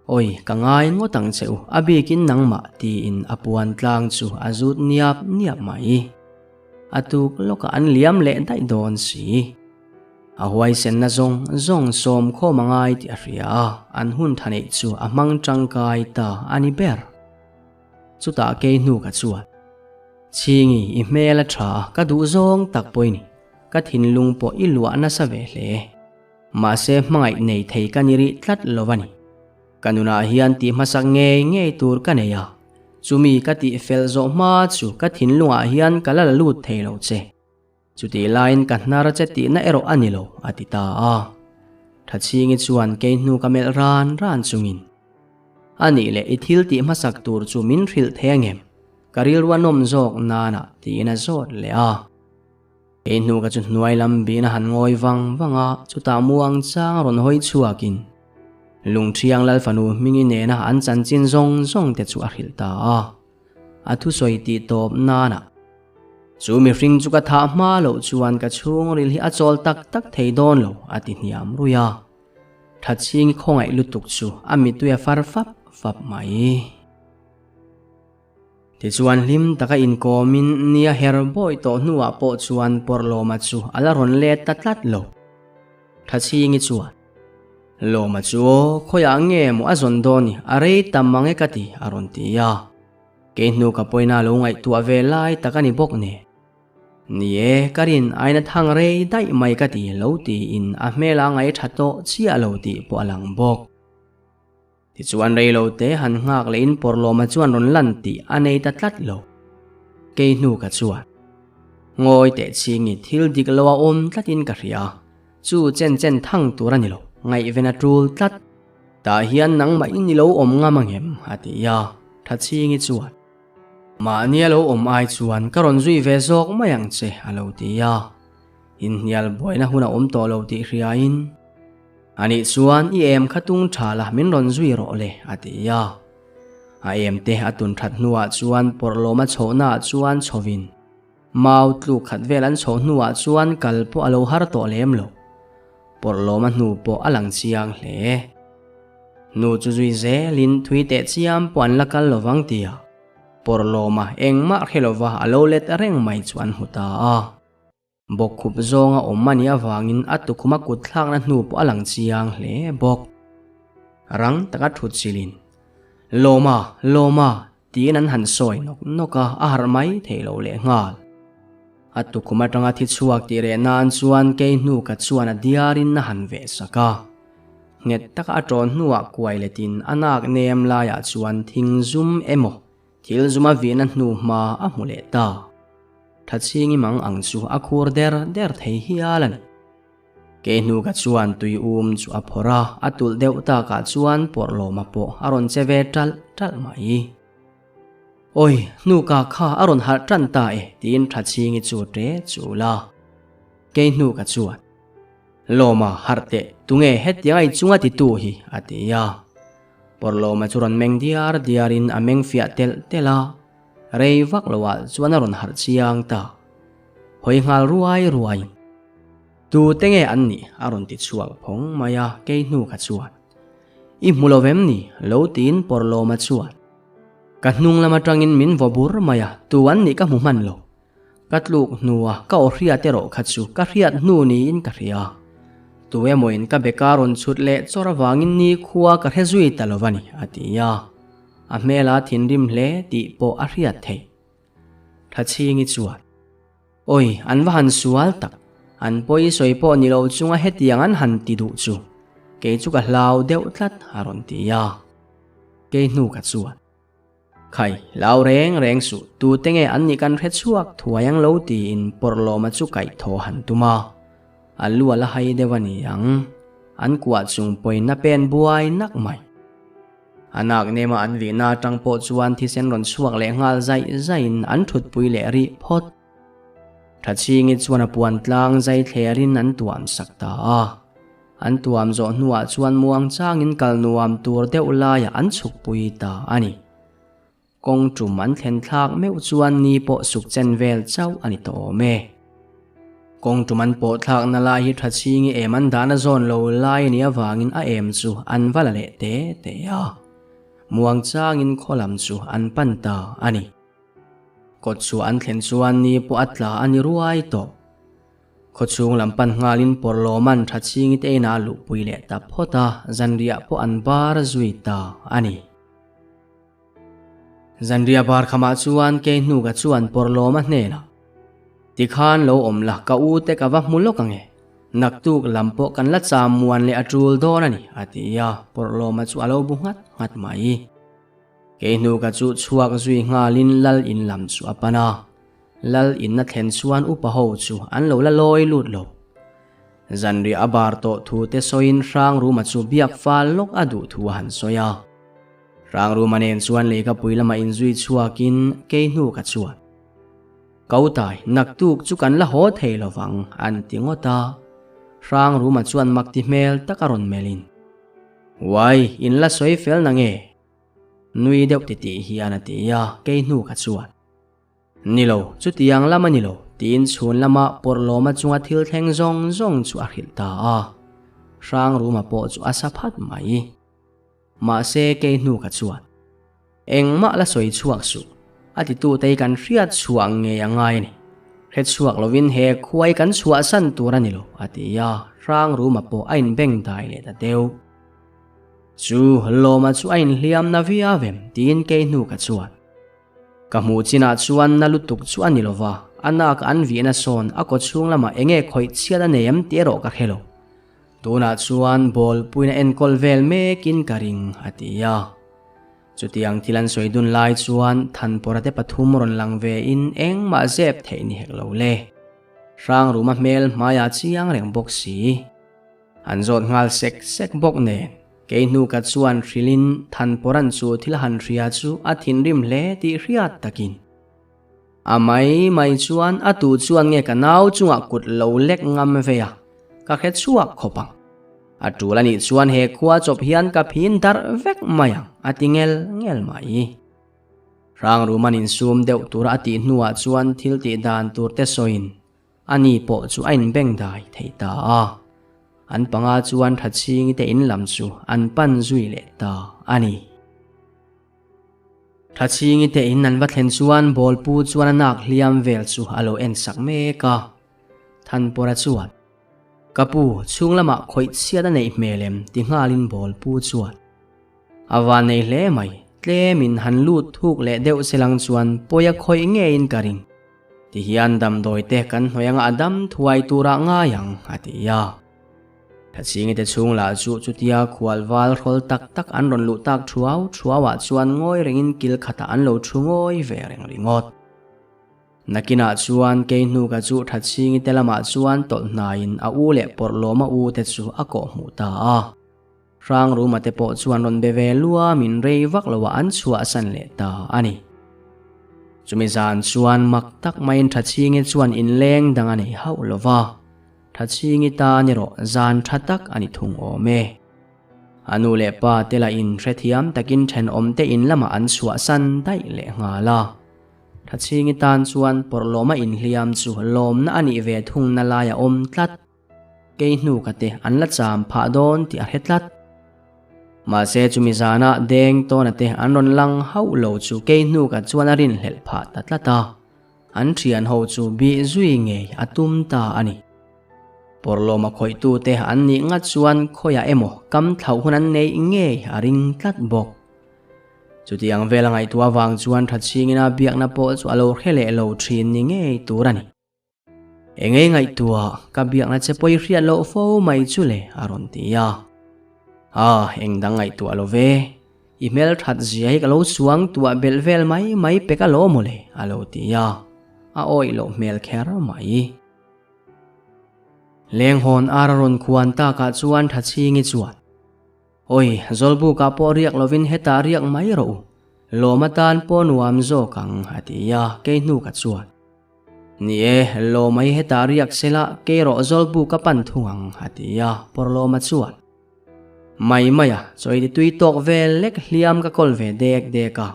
Awi, ka ngai ngawt ang che u, a bikin nangmah, tiin a puan tlang chu a zut niap niap mai. A tuk lawkah an liam leh daih dawn si. A huaisenna zawng zawng sawm khawm a ngai tih a hria a, an hun tha neih chu a hmang tangkai ta a ni ber. Chutah kei hnu ka chuan, Chhingi, i hmel a tha a, ka duh zawng tak pawh i ni. Ka thinlung pawh i luah nasa ve hle. Mahse hmangaih nei thei ka ni rih tlat lo a ni. Ka nunah hian tih hmasak ngei ngei tur ka nei a, chumi ka tih fel zawh hma chu ka thinlungah hian ka la la lut thei lo che. Chutih laiin ka hnar che tihna erawh a ni lo, a ti ta a. Thachhingi chuan kei hnu ka melh ran ran chungin, A nih leh i thil tih hmasak tur chu min hrilh thei angem? Ka rilru a nawm zawk nana tiin a zawt leh a. Kei hnu ka chu hnuai lam bihna han ngawi vang vang a, chutah muang chang rawn hawi chhuakin Lungṭhiang Lalfanu hmingi nena an chanchin zawng zawng te chu a hrilh ta a. A thusawi tih tawp nana Chu mihring chu ka thah hma loh chuan ka chhungril hi a chawl tak tak thei dawn lo, a ti hniam rui a. Thatchhingi khawngaih lutuk chu a mittui a far fap fap mai. Tichuan hlim taka inkawmin nia her bawi tawh hnuah pawh chuan Pawrhlawma chu a la rawn let ta tlat lo. Thatchhingi chuan, Lawma chu aw, khawiah nge maw a zawn dawn i, a rei tam mang e ka ti, a rawn ti a. Kei hnu ka pawina lo ngaihtuah ve lai tak a ni bawk nen. Ni e, ka rin aina thang rei daih mai ka ti lo tiin a hmela ngaih tha tawh chiah lo tih pawh a lang bawk. Tichuan rei lo te han nghak leh in Pawrlawma chuan rawn lan tih a nei ta tlat lo. Kei hnu ka chuan ngawi teh chhingi thil dik lo a awm tlatin ka hria, chu chen chen thang tur a ni lo, ngaihven a tul tlat. Tah hian nangmah in i lo awm ngam angem? a ti a, Thachhingi chuan, Mahni a lo awm ai chuan ka rawn zui ve zawk mai ang che, a lo ti a. Inhnial buaina hun a awm tawh lo tih hriain. Anih chuan i em kha tung tha la min rawn zui rawh le, a ti a. A em te a tun that hnuah chuan pawrhlawma chhohnaah chuan chhovin mau tluk khat vel an chhoh hnuah chuan kal pawh a lo har tawh lem lo. Pawrhlawma hnu pawh a lang chiang hle. Hnu chu zui zelin thui teh chiam pawh an la kal lovang tia pawrhlawma engmah hre lova a lo let reng mai chu an hmu ta a. Bawkkhup zawnga awm a nih avangin a tukhuma kut thlakna hnu pawh a lang chiang hle bawk. Rang taka thut chilhin, Lawma! Lawma! tiin an han sawi nawk nawk a, a harh mai thei lo leh nghal. A tukhum atanga thi chhuak tih reh nan chuan kei hnu ka chuan a diarin a han veh sak a. Nghet taka a ṭawn hnuah kuai letin a nak nem laiah chuan thing zum emaw Thil zuma vihna hnu hma a hmu leh ta. Thachhingi mang ang chu a khur der der thei hial a ni. Kei hnu ka chuan tui um chu a phawrh a, a tulh deuh takah chuan pawrhlawma pawh a rawn che ve ṭalh ṭalh mai. Awi, hnuka kha a rawn harh ṭan ta e, tiin Thachhingi chu ṭe chul a. Kei hnu ka chuan. Lawma harh teh, tunge hetiang a inchunga titu hi? a ti a. Pawrhlawma chu rawn meng diar diarin a meng fiah telh telh a, rei vak loah chuan a rawn harh chiang ta. Hawi nghal ruai ruaiin, Tu te nge an nih? a rawn ti chhuak phawng mai a, kei hnu kha chuan, I hmu lo vem ni? lo tiin Pawrhlawma chuan, Ka hnung lam atangin min vaw bur mai a, tu an nih ka hmu hman lo. Ka tluk hnua ka aw hriat erawh kha chu ka hriat hnu niin ka hria. Tu emawin ka beka rawn chhut leh chawr avangin ni khua ka hre zui ta lo a ni, a ti a. A hmela thinrim hle tih pawh a hriat theih. Thachhingi chuan, Awi, an va han sual tak. An pawi sawi pawh ni lo chunga hetiang an han ti duh chu kei chu ka hlau deuh tlat, a rawn ti a. Kei hnu ka chuan. Khai, lau reng reng suh, tute nge an nih kan hre chhuak thuai ang lo tiin Pawrhlawma chu kaih thaw han tum a. A lu a la hai deuh a ni ang, an kuah chung pawhin a pen buai nak mai. A nak nema an vihna atang pawh chuan thisen rawn chhuak leh nghal zaih zaihin an thutpui leh rih phawt. Thachhingi chuan a puan tlang zai thlerin an tuam sak ta a. An tuam zawh hnuah chuan muang changin kal nuam tur deuh laiah an chhukpui ta a ni. Kawng tum an thlen thlak meuh chuan ni pawh suk chen vel chauh a ni tawh awm e. Kawng tum an pawh thlakna lai hi tha chhingi em an dahna zawn lo lai a nih avangin a em chu an va la leh te te a. Muang changin khaw lam chu an pan ta a ni. Kawt chhuah an thlen chuan ni pawh a tla a ni ruai tawh. Khawchhung lam pan nghalin Pawrhlawman tha chhingi te inah a luhpui leh ta phawt a, zanriah pawh an bar zui ta a ni. Zanriah bar khamah chuan kei hnuka chuan Pawrhlawma hnenah, Tikhan lo awm la, ka u te ka va hmu lawk ang e. Naktuk lam pawh kan la cham muan leh a tul dawn a ni, a ti a, Pawrhlawma chu a lo bu nghat nghat mai. Kei hnuka chu chhuak zui nghalin lal in lam chu a pan a. Lal inna thlen chuan upa ho chu an lo la lawi lut lo. Zanriah a bar tawh thu te sawiin Hrangruma chu biak fal lawk a duh thu a han sawi a. Hrangruma nen chuan leikapui lamah inzui chhuakin kei hnu ka chuan. Kautai, naktuk chu kan la haw thei lo vang, an ti ngawt a. Hrangruma chuan makti hmel tak a rawn melhin. Uai, in la sawi fel na nge? Nui deuh titih hian a ti a, kei hnu ka chuan. Ni lo, chutiang lam a ni lo, tiin chhun lama Pawrhlawma chunga thil thleng zawng zawng chu a hrilh ta a. Hrangruma pawh chu a sa phat mai. Mahse, kei hnu ka chuan, Engmah la sawi chhuak suh, a titute hi kan hriat chhuah ngei a ngai a ni. Hre chhuak lovin he khuai kan chhuahsan tur a ni lo, a ti a, Hrangruma pawh a inbeng dai leh ta deuh. Chu Lawma chu a inhliam na viau em, tiin kei hnu ka chuan. Ka hmuh chinah chuan na lutuk chu a ni lo va, a nak an vihna sawn a kaw chhung lamah eng nge khawih chhiat a nei em tih erawh ka hre lo. Tunah chuan ball puiin a enkawl vel mekin ka ring, a ti a. Chutiang thil an sawi dun lai chuan Thanpawra te pathum rawn lang vein engmah zep theih ni hek lo le. Hrangruma hmel hmaiah chiang reng bawk si. An zawt nghal sek sek bawk nen, kei hnu ka chuan hrilhin Thanpawran chu thil han hria chu a thinrim hle tih hriat takin. A mai mai chuan a tu chuan nge ka nau chungah kut lo lek ngam vei a, ka hre chhuak khawp ang. A tul a nih chuan he khua chawp hian ka phin darh vek mai ang, a ti ngel ngel mai. Hrangruman insum deuh tura a tih hnuah chuan thil tih dan tur te sawiin ani pawh chu a inbeng dai thei ta a. An panga chuan Thachhingi te in lam chu an pan zui leh ta a ni. Thachhingi te in an va thlen chuan Bawlpu chuan a nak hliam vel chu a lo en sak mek a. Thanpawra chuan, Ka pu, chhung lamah khawih chhiat a neih hmel em? ti nghalin Bawlpu chuan, A van nei hle mai, tlemin han lut thuk leh deuh se lang chuan pawi a khawih ngeiin ka ring. Tihian damdawi te kan hnuai anga a dam thuai turah ngai ang, a ti a. Thachhingi te chhung lah chu chutia khual val hrawl tak tak an rawn luh tak thuau thuau ah chuan ngawi rengin kil khatah an lo thu ngawi ve reng ringawt. Nakinah chuan kei hnuka chu Thachhingi te lamah chuan tawlh hnaiin a u leh pawrhlawma u te chu a kawh hmuh ta a. Hrangruma te pawh chuan rawn be ve luamin rei vak loah an chhuahsan leh ta a ni. Chumi zan chuan mak tak maiin Thachhingi chuan inleng dang a nei hauh lo va, Thachhingi tan erawh zan tha tak a ni thung awm e. A nu leh pa te lahin hrethiam takin thenawmte in lamah an chhuahsan daih leh nghal a. Thachhingi tan chuan pawrhlawma inhliam chu lawmna a nih ve thungna lai a awm tlat. Kei hnu ka te an la cham phah dawn tih a hre tlat. Mahse chumi zana deng tawna te an rawn lang hauh lo chu kei hnu ka chuan a rinhlelh phah ta tlat a, an thian ho chu bih zui ngei a tum ta a ni. Pawrhlawma khawihtu te an nih ngat chuan khawiah emaw kam thlauh hun an neih ngei a ring tlat bawk. Chutiang vel a ngaihtuah avang chuan Thachhingina biakna pawh chu a lo hre leh lo thin ni ngei tur a ni. Engei ngaihtuah, ka biakna che pawi hriat loh fo mai chu le, a rawn ti a. Ah, eng dang ngaihtuah lo ve. I hmel that zia hi ka lo suang tuah belh vel mai mai pek a lo maw le, a lo ti a. A awih loh hmel kher mai. Lenghawn ar a rawn khuan takah chuan Thachhingi chuan, Awi, Zawlbukah pawh riak lovin hetah riak mai rawh u. Lawm atan pawh nuam zawk ang, a ti a, kei hnu ka chuan. Ni e, lawm ai hetah riak sela, kei rawh Zawlbuk ka pan thung ang, a ti a, Pawrlawma chuan. Mai mai a, chawi ti tui tawk vel lek hliam ka kawl ve dek dek a.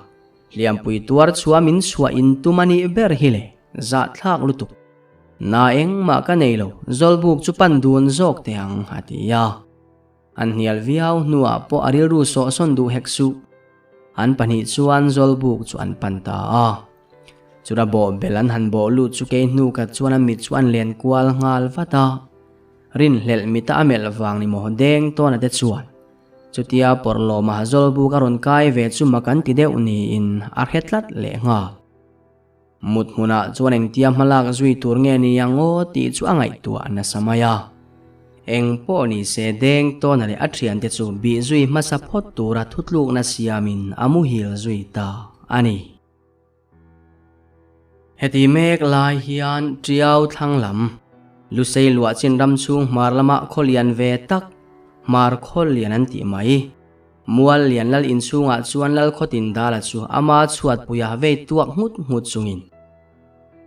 Hliampui tuar chhuah min chhuah in tum a nih ber hi le, zahthlak lutuk. Na engmah ka nei lo, Zawlbuk chu pan dun zawk teh ang, a ti a. An hnial viau hnuah pawh a rilru sawhsawn duh hek suh. An pahnih chuan Zawlbuk chu an pan ta a. Chura bawh bel an han bawh lut chu kei hnu khat chuan a mit chu an len kual nghal vat a. Rinhlelh mita a melh vang ni maw deng tawn a te chuan. Chutia pawrhlawma Zawlbuk a rawn kai ve chu mak an ti deuh niin a hre tlat leh nghal. Mut hmunah chuan engtia hmalak zui tur nge ni ang aw tih chu a ngaihtuah nasa mai a. Eng pawh ni se deng tawna leh a thiante chu bih zui hmasa phawt tura thutlukna siamin a muhil zui ta a ni. Heti mek lai hian Tiau thlang lam, Lusei luah chin ram chhung hmar lama khaw lian ve tak, hmar khaw lian an tih mai. Mual lian lal inchhungah chuan lal khawtin dala chu ama chhuatpuia vei tuak nghut nghut chungin.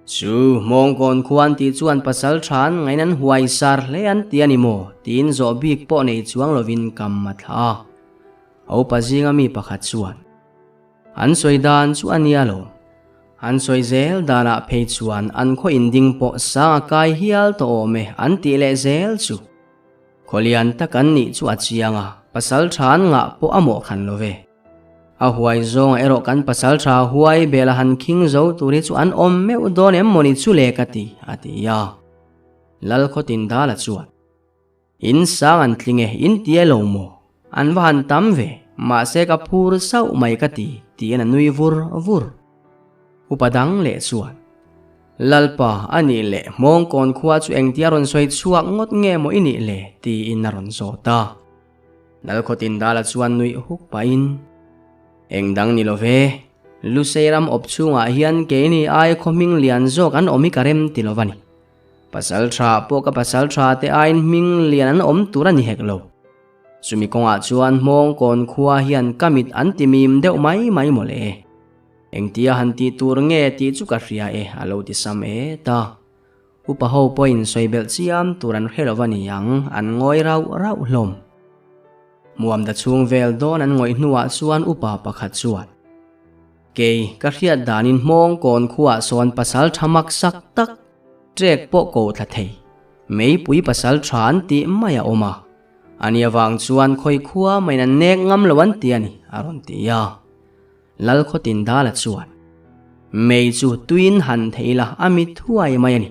Chu Hmawngkawn khuan tih chuan pasal than ngain an huai sar hle an ti a ni maw? tiin zawh bik pawh nei chuang lovin kam a thlah a. A upa zinga mi pakhat chuan, An sawi dan chu a nia lo. An sawi zel danah phei chuan an khaw inding pawh sang a kai hial tawh awm e an tih leh zel chu. Khawlian tak an nih chu a chiang a, pasal tha an ngah pawh a mawh khan lo ve. A huai zawnga erawh kan pasal tha huai bela han khing zo tur hi chu an awm meuh dawn em mawni chu le ka ti, a ti a. Lal khawtin Dala chuan, In sang an tling e, in ti e lo maw? An va han tam ve, mahse ka phur sauh mai ka ti, tiin a nui vur vur. Upa dang leh chuan, Lalpa, a nih leh Hmawngkawn khua chu engtia rawn sawi chhuak ngawt nge maw i nih le? tiin a rawn zawt a. Lalkhawtindala chuan nuih huk pahin, Eng dang ni lo ve, Lusei ram awp chhungah hian keini ai khaw hming lian zawk an awm hi ka rem ti lo va ni. Pasal tha pawh ka pasal tha te aiin hming lian an awm tur a ni hek lo. Chumi kawngah chuan Hmawngkawn khua hian ka mit an ti mim deuh mai mai maw le. Engtia han tih tur nge tih chu ka hria e, a lo ti sam e ta. Upa ho pawhin sawi belh chiam tur an hre lo va ni ang, an ngawi rauh rauh hlawm. Hmuamda chhung vel dawn an ngawih hnuah chuan upa pakhat chuan, Kei, ka hriat danin hmawng kawn khuaah sawn pasal tha mak sak tak, trek pawh ko thla thei, meipui pasal tha an tih mai a awm a. Ani avang chuan khawi khua maiin an nek ngam lo an ti a ni, a rawn ti a. Lalkhawtindala chuan, Mei chu tuiin han thei la a mi thuai mai a ni.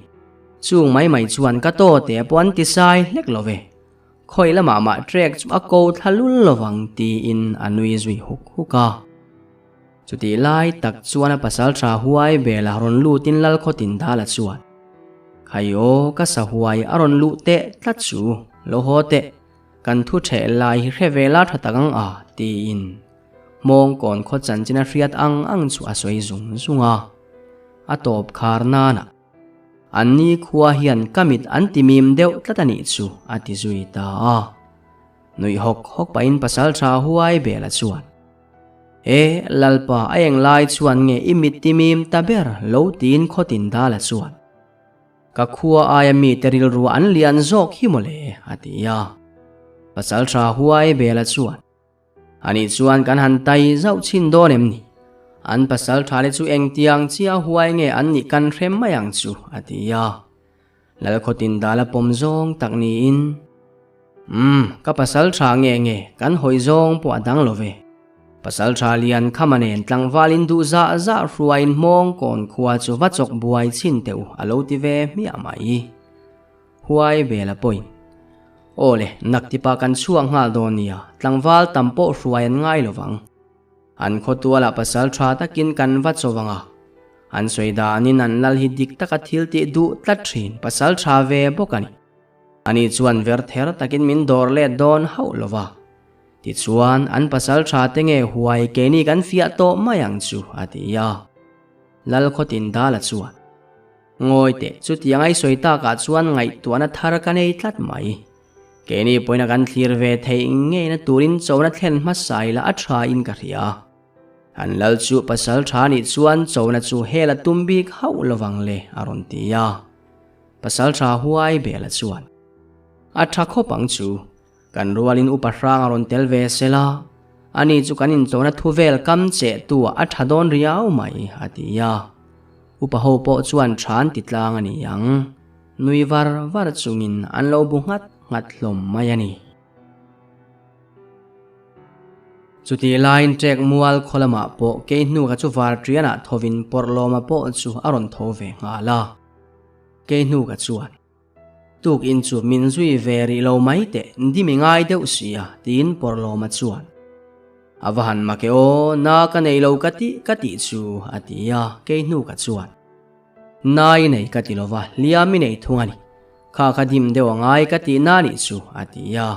Chung mai mai chuan ka taw te pawh an ti sai hlek lo ve. Khawi lamah mah trek chu a ko thla lul lovang tiin a nui zui huk huk a. Chutih lai tak chuan a pasal tha huai bela rawn lutin Lalkhawtindala chuan, Khai aw ka sa huai a rawn luh teh tlat chu, lo haw teh, kan thu ṭheh lai hi hre ve la ṭha tak ang a tiin Hmawngkawn khaw chanchin a hriat ang ang chu a sawi zung zung a. A tawp khar nana, An ni khua hian ka mit an ti mim deuh tlat a nih chu a ti zui ta a. Nuih hawk hawk pahin pasalṭha huai bela chuan, E, Lalpa a eng lai chuan nge i mit ti mim ta ber lo tiin khawtin dala chuan, Ka khua aia mite rilru an lian zawk hi mawle a ti a. Pasalṭha huai bela chuan, Anih chuan kan han tai zauh chhin dawn em ni? An pasal tha te chu engtiang chia huai nge an nih kan hre mai ang chu, a ti a. Lalkhawtin dal a pawm zawng tak niin, Umm, ka pasal tha nge nge, kan hawi zawng pawh a dang lo ve. Pasal tha lian khama nen tlangvalin duh zah zah hruaiin hmawng kawn khua chu va chawk buai chhin teh u, a lo ti ve hmiah mai. Huai bel a pawhin. Aw le, naktipa kan chhuak nghal dawn nia, tlangval tam pawh hruai an ngai lo vang. An khawtualah pasal tha takin kan va chaw vang a. An sawi danin an lal hi dik taka thil tih duh tlat thin pasal tha ve bawk a ni. Ani chuan ver ther takin min dawr let dawn hauh lo va. Tichuan, an pasal tha te nge huai keini kan fiah tawh mai ang chu, a ti a. Lal khawtin dala chuan. Ngawi teh, chutiang ai sawi takah chuan ngaihtuahna thar ka nei tlat mai. Keini pawhin a kan thlir ve theih ngeina turin chona thlen hmasa ila a tha in ka hria. An lal chu pasal tha nih chuan chona chu hel a tum bik hauh lovang le a rawn ti a. Pasal tha huai bela chuan a tha khawp ang chu. Kan rualin upa hrang a rawn tel ve sela, ani chu kan inchawna thu vel kam cheh tu ah a tha dawn riau mai, a ti a. Upa ho pawh chuan tha an ti tlang a ni ang. Nui var var chungin an lo bu nghat nghat hlawm mai a ni. Chutih laiin ṭek mual khaw lamah pawh kei hnuka chu var ṭianah thovin Pawrhlawma pawh chu a rawn tho ve nghal a. Kei hnuka chuan. Tuk in chu min zui ve rih lo mai teh, dimi ngai deuh si a, tiin Pawrhlawma chuan. A va han mak e aw, na ka nei lo ka tih ka tih chu, a ti a, kei hnu ka chuan. Na i nei ka ti lo va, hliam i nei thung a ni. Kha ka dim deuh a ngai ka tih na nih chu, a ti a.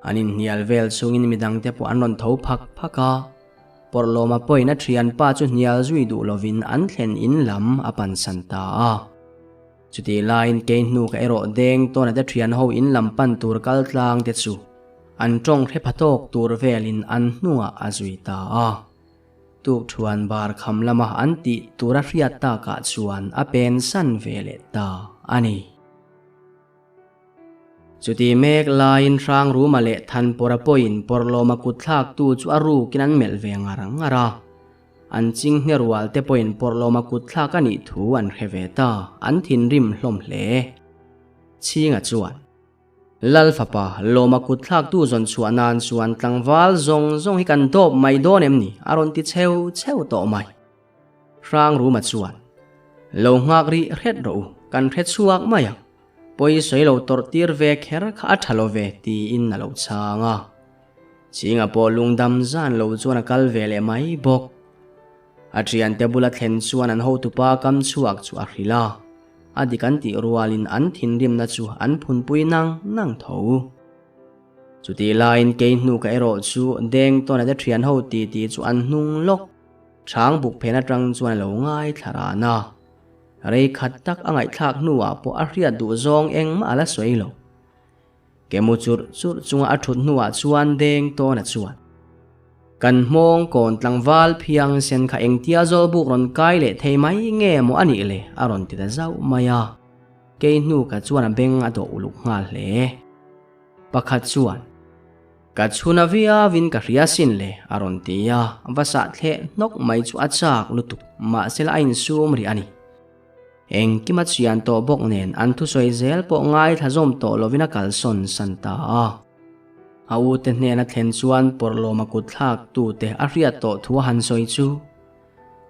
An inhnial vel chungin midangte pawh an rawn tho phak phak a. Pawrhlawma pawhin a thianpa chu hnial zui duh lovin an thlen in lam a pansan ta a. Chutih laiin kei hnu ka erawh deng tawn ate thian ho in lam pan tur kal tlang te chu an tawng hre pha tawk tur velin an hnungah a zui ta a. Tuk thuan bar kham lama an tih tur a hriat takah chuan a pen san ve leh ta a ni. Chutih mek laiin Hrangruma leh Thanpawra pawhin Pawrhlawma kutthlak tu chu a rukin an melh ve ngar ngar a. An chinghne rual te pawhin Pawrhlawma kutthlak a nih thu an hre ve ta, an thinrim hlawm hle. Chhinga chuan, Lal fapa, Lawma kutthlak tu zawn chhuah nan chuan tlangval zawng zawng hi kan dawp mai dawn em ni? a rawn ti cheu cheu tawh mai. Hrangruma chuan, Lo nghak rih hret rawh u, kan hre chhuak mai ang. Pawi sawi lo tawrh tir ve kher kha a tha lo ve, tiin a lo chhang a. Chhinga pawh lungdam zan lo chuan a kal ve leh mai bawk. A thiante bula thlen chuan an hotupa kam chhuak chu a hrilh a, a dik an tih rualin an thinrimna chu an phunpui nang nang tho. Chutih laiin kei hnuka erawh chu deng tawn ate thian ho titi chu an hnung lawk. Chhang buk phen atang chuan a lo ngaithla ran a. Rei khat tak a ngaihthlak hnuah pawh a hriat duh zawng engmah a la sawi lo. Ke mu churh churh chunga a thut hnuah chuan deng tawn a chuan. Kan hmawng kawn tlangval phiang sen kha engtia zawl buk rawn kai leh thei mai nge maw a nih le a rawn ti ta zauh mai a. Kei hnu ka chuan a beng a dawh uluk nghal hle. Pakhat chuan. Ka chhun a viauin ka hria sin le, a rawn ti a, va sah thleh hnawk mai chu a chak lutuk, mahsela a insum rih a ni. Engkim a chian tawh bawk nen an thusawi zel pawh ngaithla zawm tawh lovin a kalsawn san ta a. A ute hnena thlen chuan pawrhlawma kut thlak tute a hriat tawh thu a han sawi chu,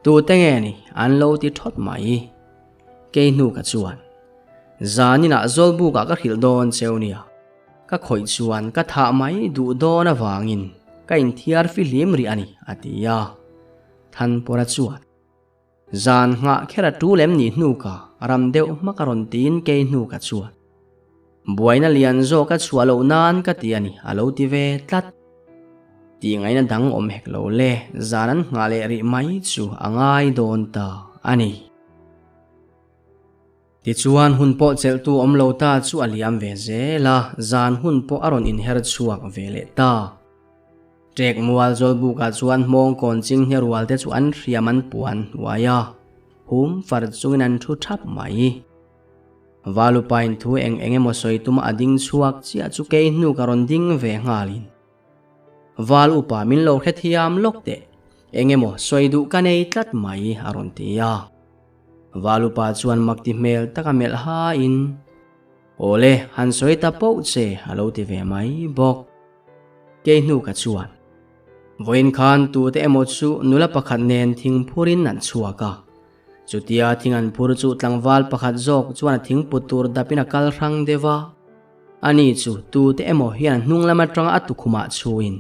Tute nge ni an lo ti thawt mai. Kei hnu ka chuan, Zaninah Zawlbukah ka hrilh dawn cheu nia. Ka khawih chuan ka thah mai duh dawn avangin ka inthiar fihlim rih a ni, a ti a. Thanpawra chuan. Zan nghah kher a tul em ni hnu ka ram deuh hmak a rawn tiin kei hnu ka chuan. Buaina lian zawk a chhuah loh nan ka ti a ni a lo ti ve tlat. Tih ngaihna dang awm hek lo le, zan an nghah leh rih mai chu a ngai dawn ta a ni. Tichuan hun pawh chelhtu awm lo ta chu a liam ve zel a, zan hun pawh a rawn inher chhuak ve leh ta. Ṭek mual Zawlbukah chuan hmawng kawn chinghne rual te chu an hriam an puan hnuai a, hum far chungin an thu thap mai. Valupain thu eng eng emaw sawi tuma a ding chhuak chiah chu kei hnu ka rawn ding ve nghalin. Val upa min lo hrethiam lawk teh, eng emaw sawi duh ka nei tlat mai a rawn ti a. Val upa chuan makti hmel taka melh hain, Awle, han sawi ta poh che a lo ti ve mai bawk. Kei hnu ka chuan. Vawiin khan tute emaw chu nula pakhat nen thing phurin an chhuak a. Chutia thing an phur chu tlangval pakhat zawk chuan a thing put tur dapin a kal hrang deuh a. Ani chu tute emaw hian a hnung lam atanga a tukhumah chhuin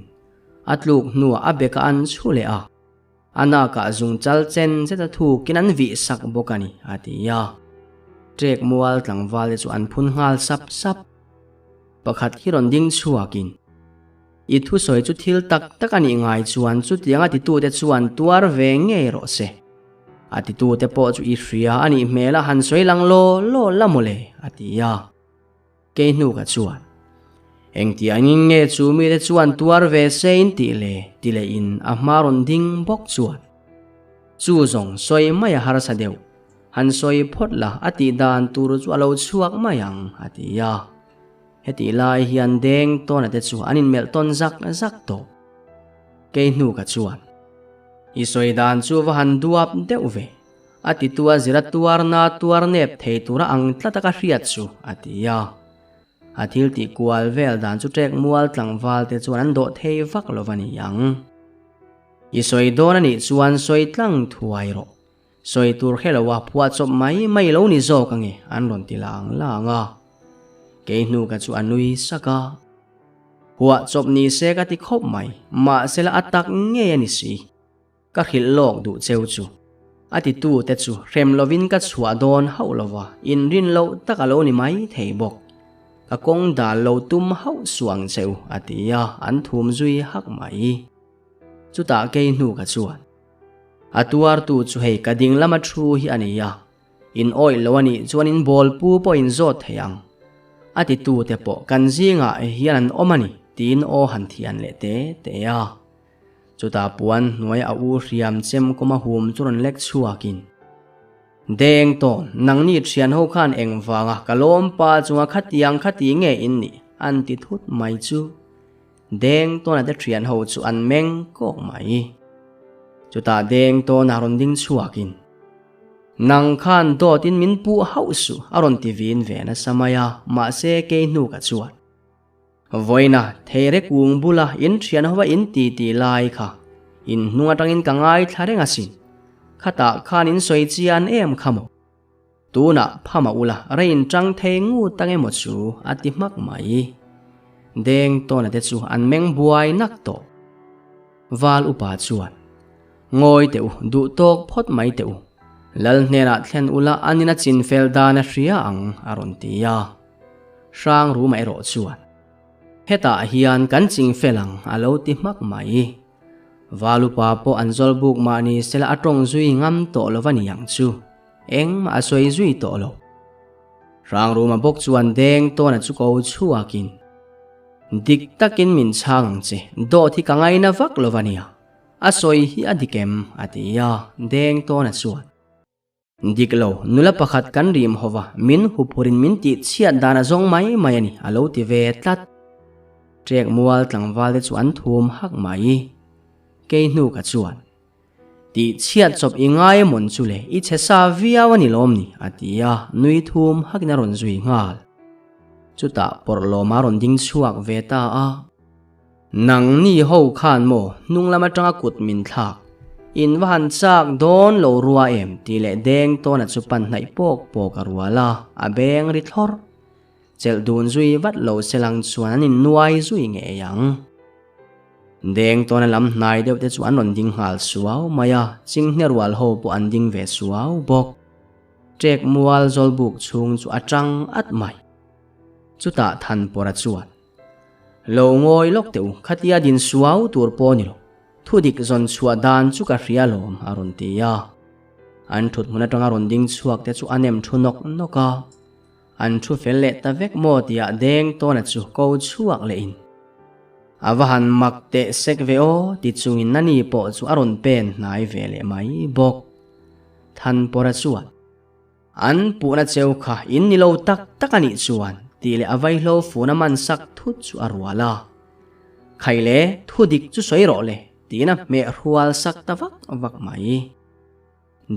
a tluk hnuah a bekah an chhu leh a. A nakah zung chal chen zet a thukin an vih sak bawk a ni, a ti a. Ṭek mual tlangval te chu an phun nghal sap sap. Pakhat hi rawn ding chhuakin, I thusawi chu thil tak tak a nih ngai chuan chutiang a titute chuan tuar ve ngei rawh se. A titute pawh chu i hria a nih hmel a han sawi lang law law la mawle, a ti a. Kei hnu ka chuan, Engtiangin nge chu mite chuan tuar ve se in tih le? ti leh in a hma rawn ding bawk chuan, Chu zawng sawi mai a harsa deuh, han sawi phawt la a tih dan tur chu a lo chhuak mai ang, a ti a. Hetih lai hian deng tawna te chu an inmelh tawn zak zak tawh. Kei hnu ka chuan, I sawi dan chu va han duap deuh ve. A titu a zir a tuarna tuar nep thei tura ang tlat a ka hriat chu, a ti a. A thil tih kual vel dan chu ṭek mual tlangval te chuan an dawh thei vak lo va ni ang. I sawi dawn a nih chuan sawi tlang thuai rawh. Sawi tur hre lo a phuah chawp mai mai lo ni zawk ange an rawn ti lang lang a. Kei hnu ka chu a nui sak a. Phuah chawp ni se ka ti khawp mai, mahsela a tak ngei a ni si. Ka hrilh lawk duh cheu chu. A titu te chu hrem lovin ka chhuah dawn hauh lova, inrin loh tak a lo ni mai thei bawk. Ka kawng dal lo tum hauh suang cheu, a ti a, an thum zui hak mai. Chutah kei hnu ka chuan. A tuartu chu hei ka ding lama thu hi a ni a, in awih lo a nih chuan in bawlpu pawh in zawt thei ang. A titu te pawh kan zingah hian an awm a ni, tiin aw han thian leh te te a. Chutah puan hnuai a u hriam chem kawm a hum chu rawn lek chhuakin, Deng tawn, nangni thian ho khan engvanga ka lawm pa chunga khatiang khati nge in nih? an ti thut mai chu. Deng tawna te thian ho chu an meng kawk mai. Chutah deng tawna rawn ding chhuakin, Nang khan dawtin min puh hauh suh a rawn ti vin ve nasa mai a, mahse kei hnu ka chuan. Vawiina theire kung bula in thian hova in ti ti lai kha in hnung atangin ka ngaithla reng asin. Khatah khan in sawi chian em kha maw? Tunah phama ula rain tang thei ngut ang emaw chu a ti hmak mai. Deng tawna te chu an meng buai nak tawh. Val upa chuan, Ngawi teh u, duh tawk phawt mai teh u. Lal hnenah thlen ula anin a chinfel dan a hria ang a rawn ti a. Hrang Ruma erawh chuan, Hetah hian kan ching fel ang a lo ti hmak mai. Valupa pawh an zawl buk mah ni sela a tawng zui ngam tawh lo va ni ang chu, engmah a sawi zui tawh lo. Hrang Ruma bawk chuan deng tawna chu ko chhuakin, Dik takin min chhang ang che, dawt hi ka ngaina vak lo va nia, a sawi hi a dik em? a ti a, deng tawna chuan, Dik lo, nula pakhat kan rim ho va, min huphurin min tih chhiat dan a zawng mai mai a ni, a lo ti ve tlat. Ṭek mual tlangval te chu an thum hak mai. Kei hnu ka chuan, Tih chhiat chawp i ngai emawn chu le, i chhe sa viau a ni lawm ni? a ti a, nui thum hakin a rawn zui nghal. Chutah pawrh lawma rawn ding chhuak ve ta a. Nangni ho khan maw hnung lam atanga kut min thlak, in va han chak dawn lo rua em tih leh deng tawna chu pan hnaih pawk pawk a rual a, a beng ri thlawrh. Chelh dun zui vat lo se lang chuan an innuai zui ngei ang. Deng tawna lam hnai deuh te chu an rawn ding nghal suau mai a, chinghne rual ho pawh an ding ve suau bawk. Ṭek mual zawlbuk chhung chu a ṭang at mai. Chutah Thanpawra chuan, Lo ngawi lawk teh u, khatia din suau tur pawh ni lo, thudik zawn chhuah dan chu ka hria lawm, a rawn ti a. An ṭhut hmun aṭanga rawn ding chhuak te chu a nem ṭhu nawk nawk a. An thu fel leh ta vek maw tia deng tawna chu ko chhuak leh in. A va han mak teh sek ve aw ti chungin ani pawh chu a rawn pen hnai ve leh mai bawk. Thanpawra chuan, An puhna cheu kha in ni lo tak tak a nih chuan tih leh a vaihlo fun a man sak thut chu a rual a. Khaile thu dik chu sawi rawh le tiin a hmeh hrual sak ta vak vak mai.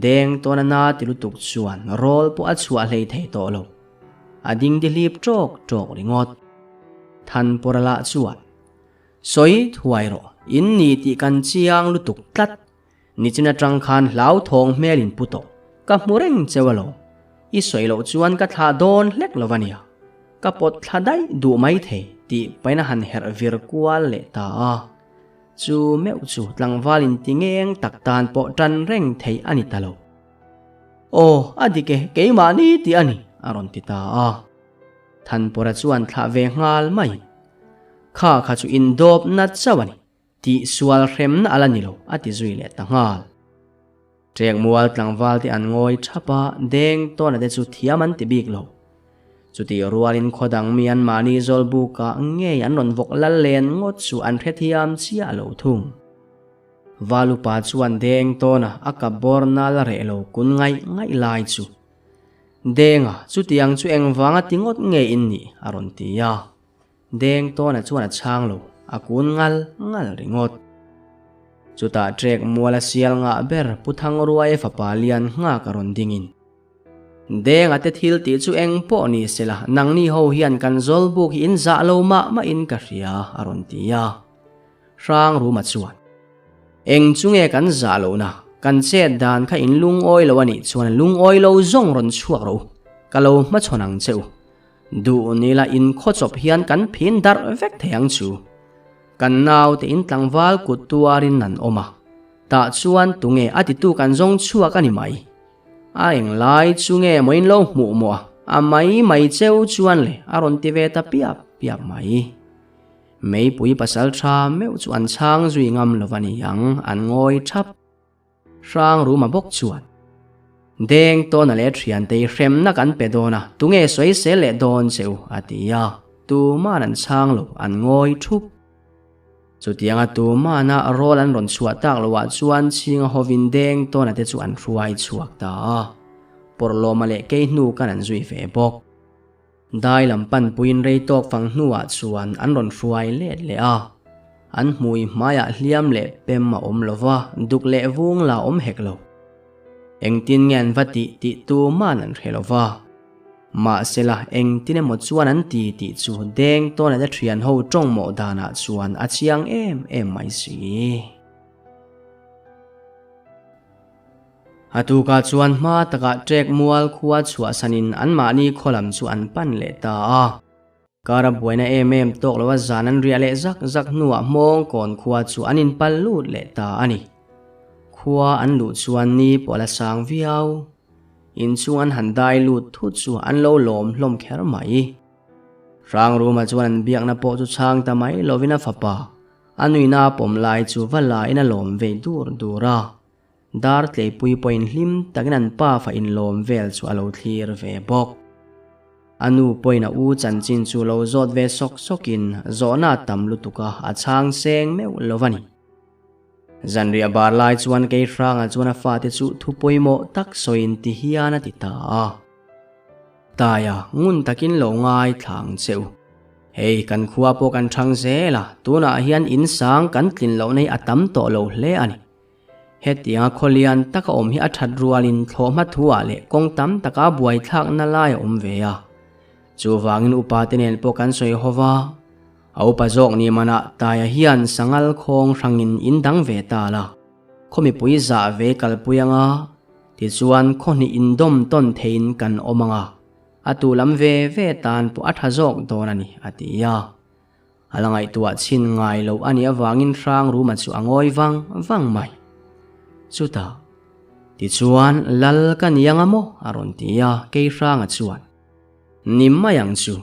Deng tawna na ti lutuk chuan rawl pawh a chhuah hlei thei tawh lo. A ding di hlip ṭawk ṭawk ringawt. Thanpawra lah chuan, Sawi thuai rawh, in ni tih kan chiang lutuk tlat. Nichin aṭang khan hlauthawng hmel in pu tawh. Ka hmu reng cheu alawm. I sawi loh chuan ka thlah dawn hlek lo a nia. Ka pawt thla daih duh mai thei tih pain a han herh vir kual leh ta a. Chu meuh chu tlangval inti ngeng tak tan pawh tan reng theih a ni ta lo. Aw, a dik e, keimahni tih a ni, a rawn ti ta a. Thanpawra chuan thlah ve nghal mai. Kha kha chu indawp nat chauh a ni, tih sual hremna a la ni lo, a ti zui leh ta nghal. Ṭek mual tlangval te an ngawi ṭhap a, deng tawna te chu thiam an ti bik lo. Chutih rualin khaw dang mi an mahni zawl bukah ngei an rawn vawk lal len ngawt chu an hrethiam chiah lo thung. Valupa chuan deng tawna a kap bawr nal a reh lo kun ngaih ngaih lai chu, Denga, chutiang chu engvanga ti ngawt nge in nih? a rawn ti a. Deng tawna chuan a chhang lo, a kun ngal ngal ringawt. Chutah ṭek muala sial ngah ber Pu Thangruaia fapa lian nghak a rawn dingin. Denga te thil tih chu eng pawh ni sela, nangni ho hian kan zawlbuk hi in zah lo mah mahin ka hria, a rawn ti a. Hrang Ruma chuan, Eng chu nge kan zah lohna, kan chet dan kha in lungawi lo a nih chuan lungawi lo zawng rawn chhuak rawh u, ka lo hmachhawn ang che u. Duh nila in khawchawp hian kan phin darh vek thei ang chu. Kan naute in tlangval kut tuarin an awm a, tah chuan tunge a titu kan zawng chhuak a ni mai. A englai chu nge maw in lo hmuh maw a, a mai mai cheu chuan le a rawn ti ve ta piap piap mai. Meipui pasal tha meuh chu an chhang zui ngam lo va ni ang, an ngawi thap. Hrang Ruma bawk chuan, Deng tawna leh thiantei hremna kan pe dawn a, tunge sawi sel leh dawn che u? a ti a, tuman an chhang lo, an ngawi thup. Chutianga tumana rawl an rawn chhuah tak loah chuan chhinga hovin deng tawna te chu an hruai chhuak ta a, Pawrhlawma leh kei hnu kan an zui ve bawk. Dai lam panpuiin rei tawk fang hnuah chuan an rawn hruai let leh a. An hmui hmaiah hliam leh pem a awm lo va, duk leh vung la awm hek lo. Engtin nge an va tih tih tuman an hre lo va. Mahsela engtin emaw chuan an ti tih chu deng tawn a thian ho tawng mawh danah chuan a chiang em em mai si. A tukah chuan hma takah ṭek mual khua chhuahsanin anmahni khaw lam chu an pan leh ta a. Kara buaina em em tawk loa zan an riah leh zak zak hnuah hmawng kawn khua chu an inpal lut leh ta a ni. Khua an luh chuan ni pawh a la sang viau. Inchhung an han dai lut thut chu an lo lawm hlawm kher mai. Hrangruma chuan an biakna pawh chu chhang ta mai lovin a fapa, a nuina a pawm lai chu va lain a lawm vei dur dur a. Dar tleipui pawhin hlim takin an pa fa inlawm vel chu a lo thlir ve bawk. A nu pawhin a u chanchin chu lo zawt ve sawk sawkin zawhna a tam lutuk a, a chhang seng meuh lo a ni. Zanriah bar lai chuan kei hrangah chuan a fate chu thu pawimawh tak sawiin ti hian a ti ta a. Taia, ngun takin lo ngai thla ang che u. Hei kan khua pawh kan thang zel a, tunah hian in sang kan tlin lohna hi a tam tawh lo hle a ni. Hetianga khaw lian taka awm hi a that rualin thlawhhma thuah leh kawng tam taka buaithlakna lai a awm ve a. Chuvangin upa te nen pawh kan sawi ho va, a upa zawk ni manah Taia hian sangal khawng hrangin in dang ve ta la, khaw mipui zah ve kalpui anga, tichuan khaw hnih indawm tawn theiin kan awm anga, a tu lam ve ve tan pawh a tha zawk dawn a ni, a ti a. A la ngaihtuah chhin ngai lo a nih avangin Hrangruma chu a ngawi vang vang mai. Chutah, Tichuan, Lal ka ni anga maw? a rawn ti a, kei Hranga chuan, Ni mai ang chu,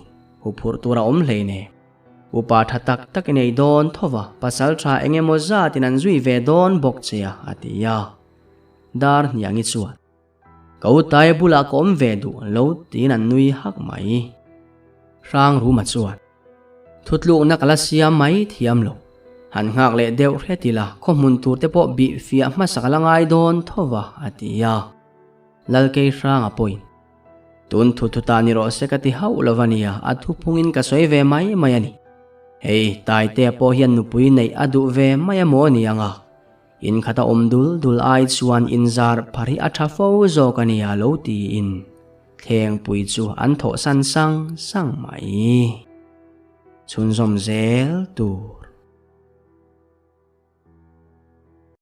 huphurh tur a awm hlei ne. Upa tha tak tak i nei dawn tho va, pasal tha eng emaw zatin an zui ve dawn bawk che a, a ti a. Dar hniangi chuan. Ka utai bulah ka awm ve duh lo tiin an nui hak mai. Hrangruma chuan, Thutlukna ka la siam mai thiam lo. Han nghak leh deuh hret ila khaw hmun tur te pawh bih fiah hmasa ka la ngai dawn tho va, a ti a. Lalkei Hranga pawhin, Tun thu thu ta ni rawh se ka ti hauh lo va nia, a thuphungin ka sawi ve mai mai a ni. Hei, Taitea pawh hian nupui neih a duh ve mai a maw ni ang a? In khat a awm dul dul ai chuan in zar phar hi a tha fo zawk a nia lo tiin thlengpui chu an thawh san sang sang mai. Chhunzawm zel tur.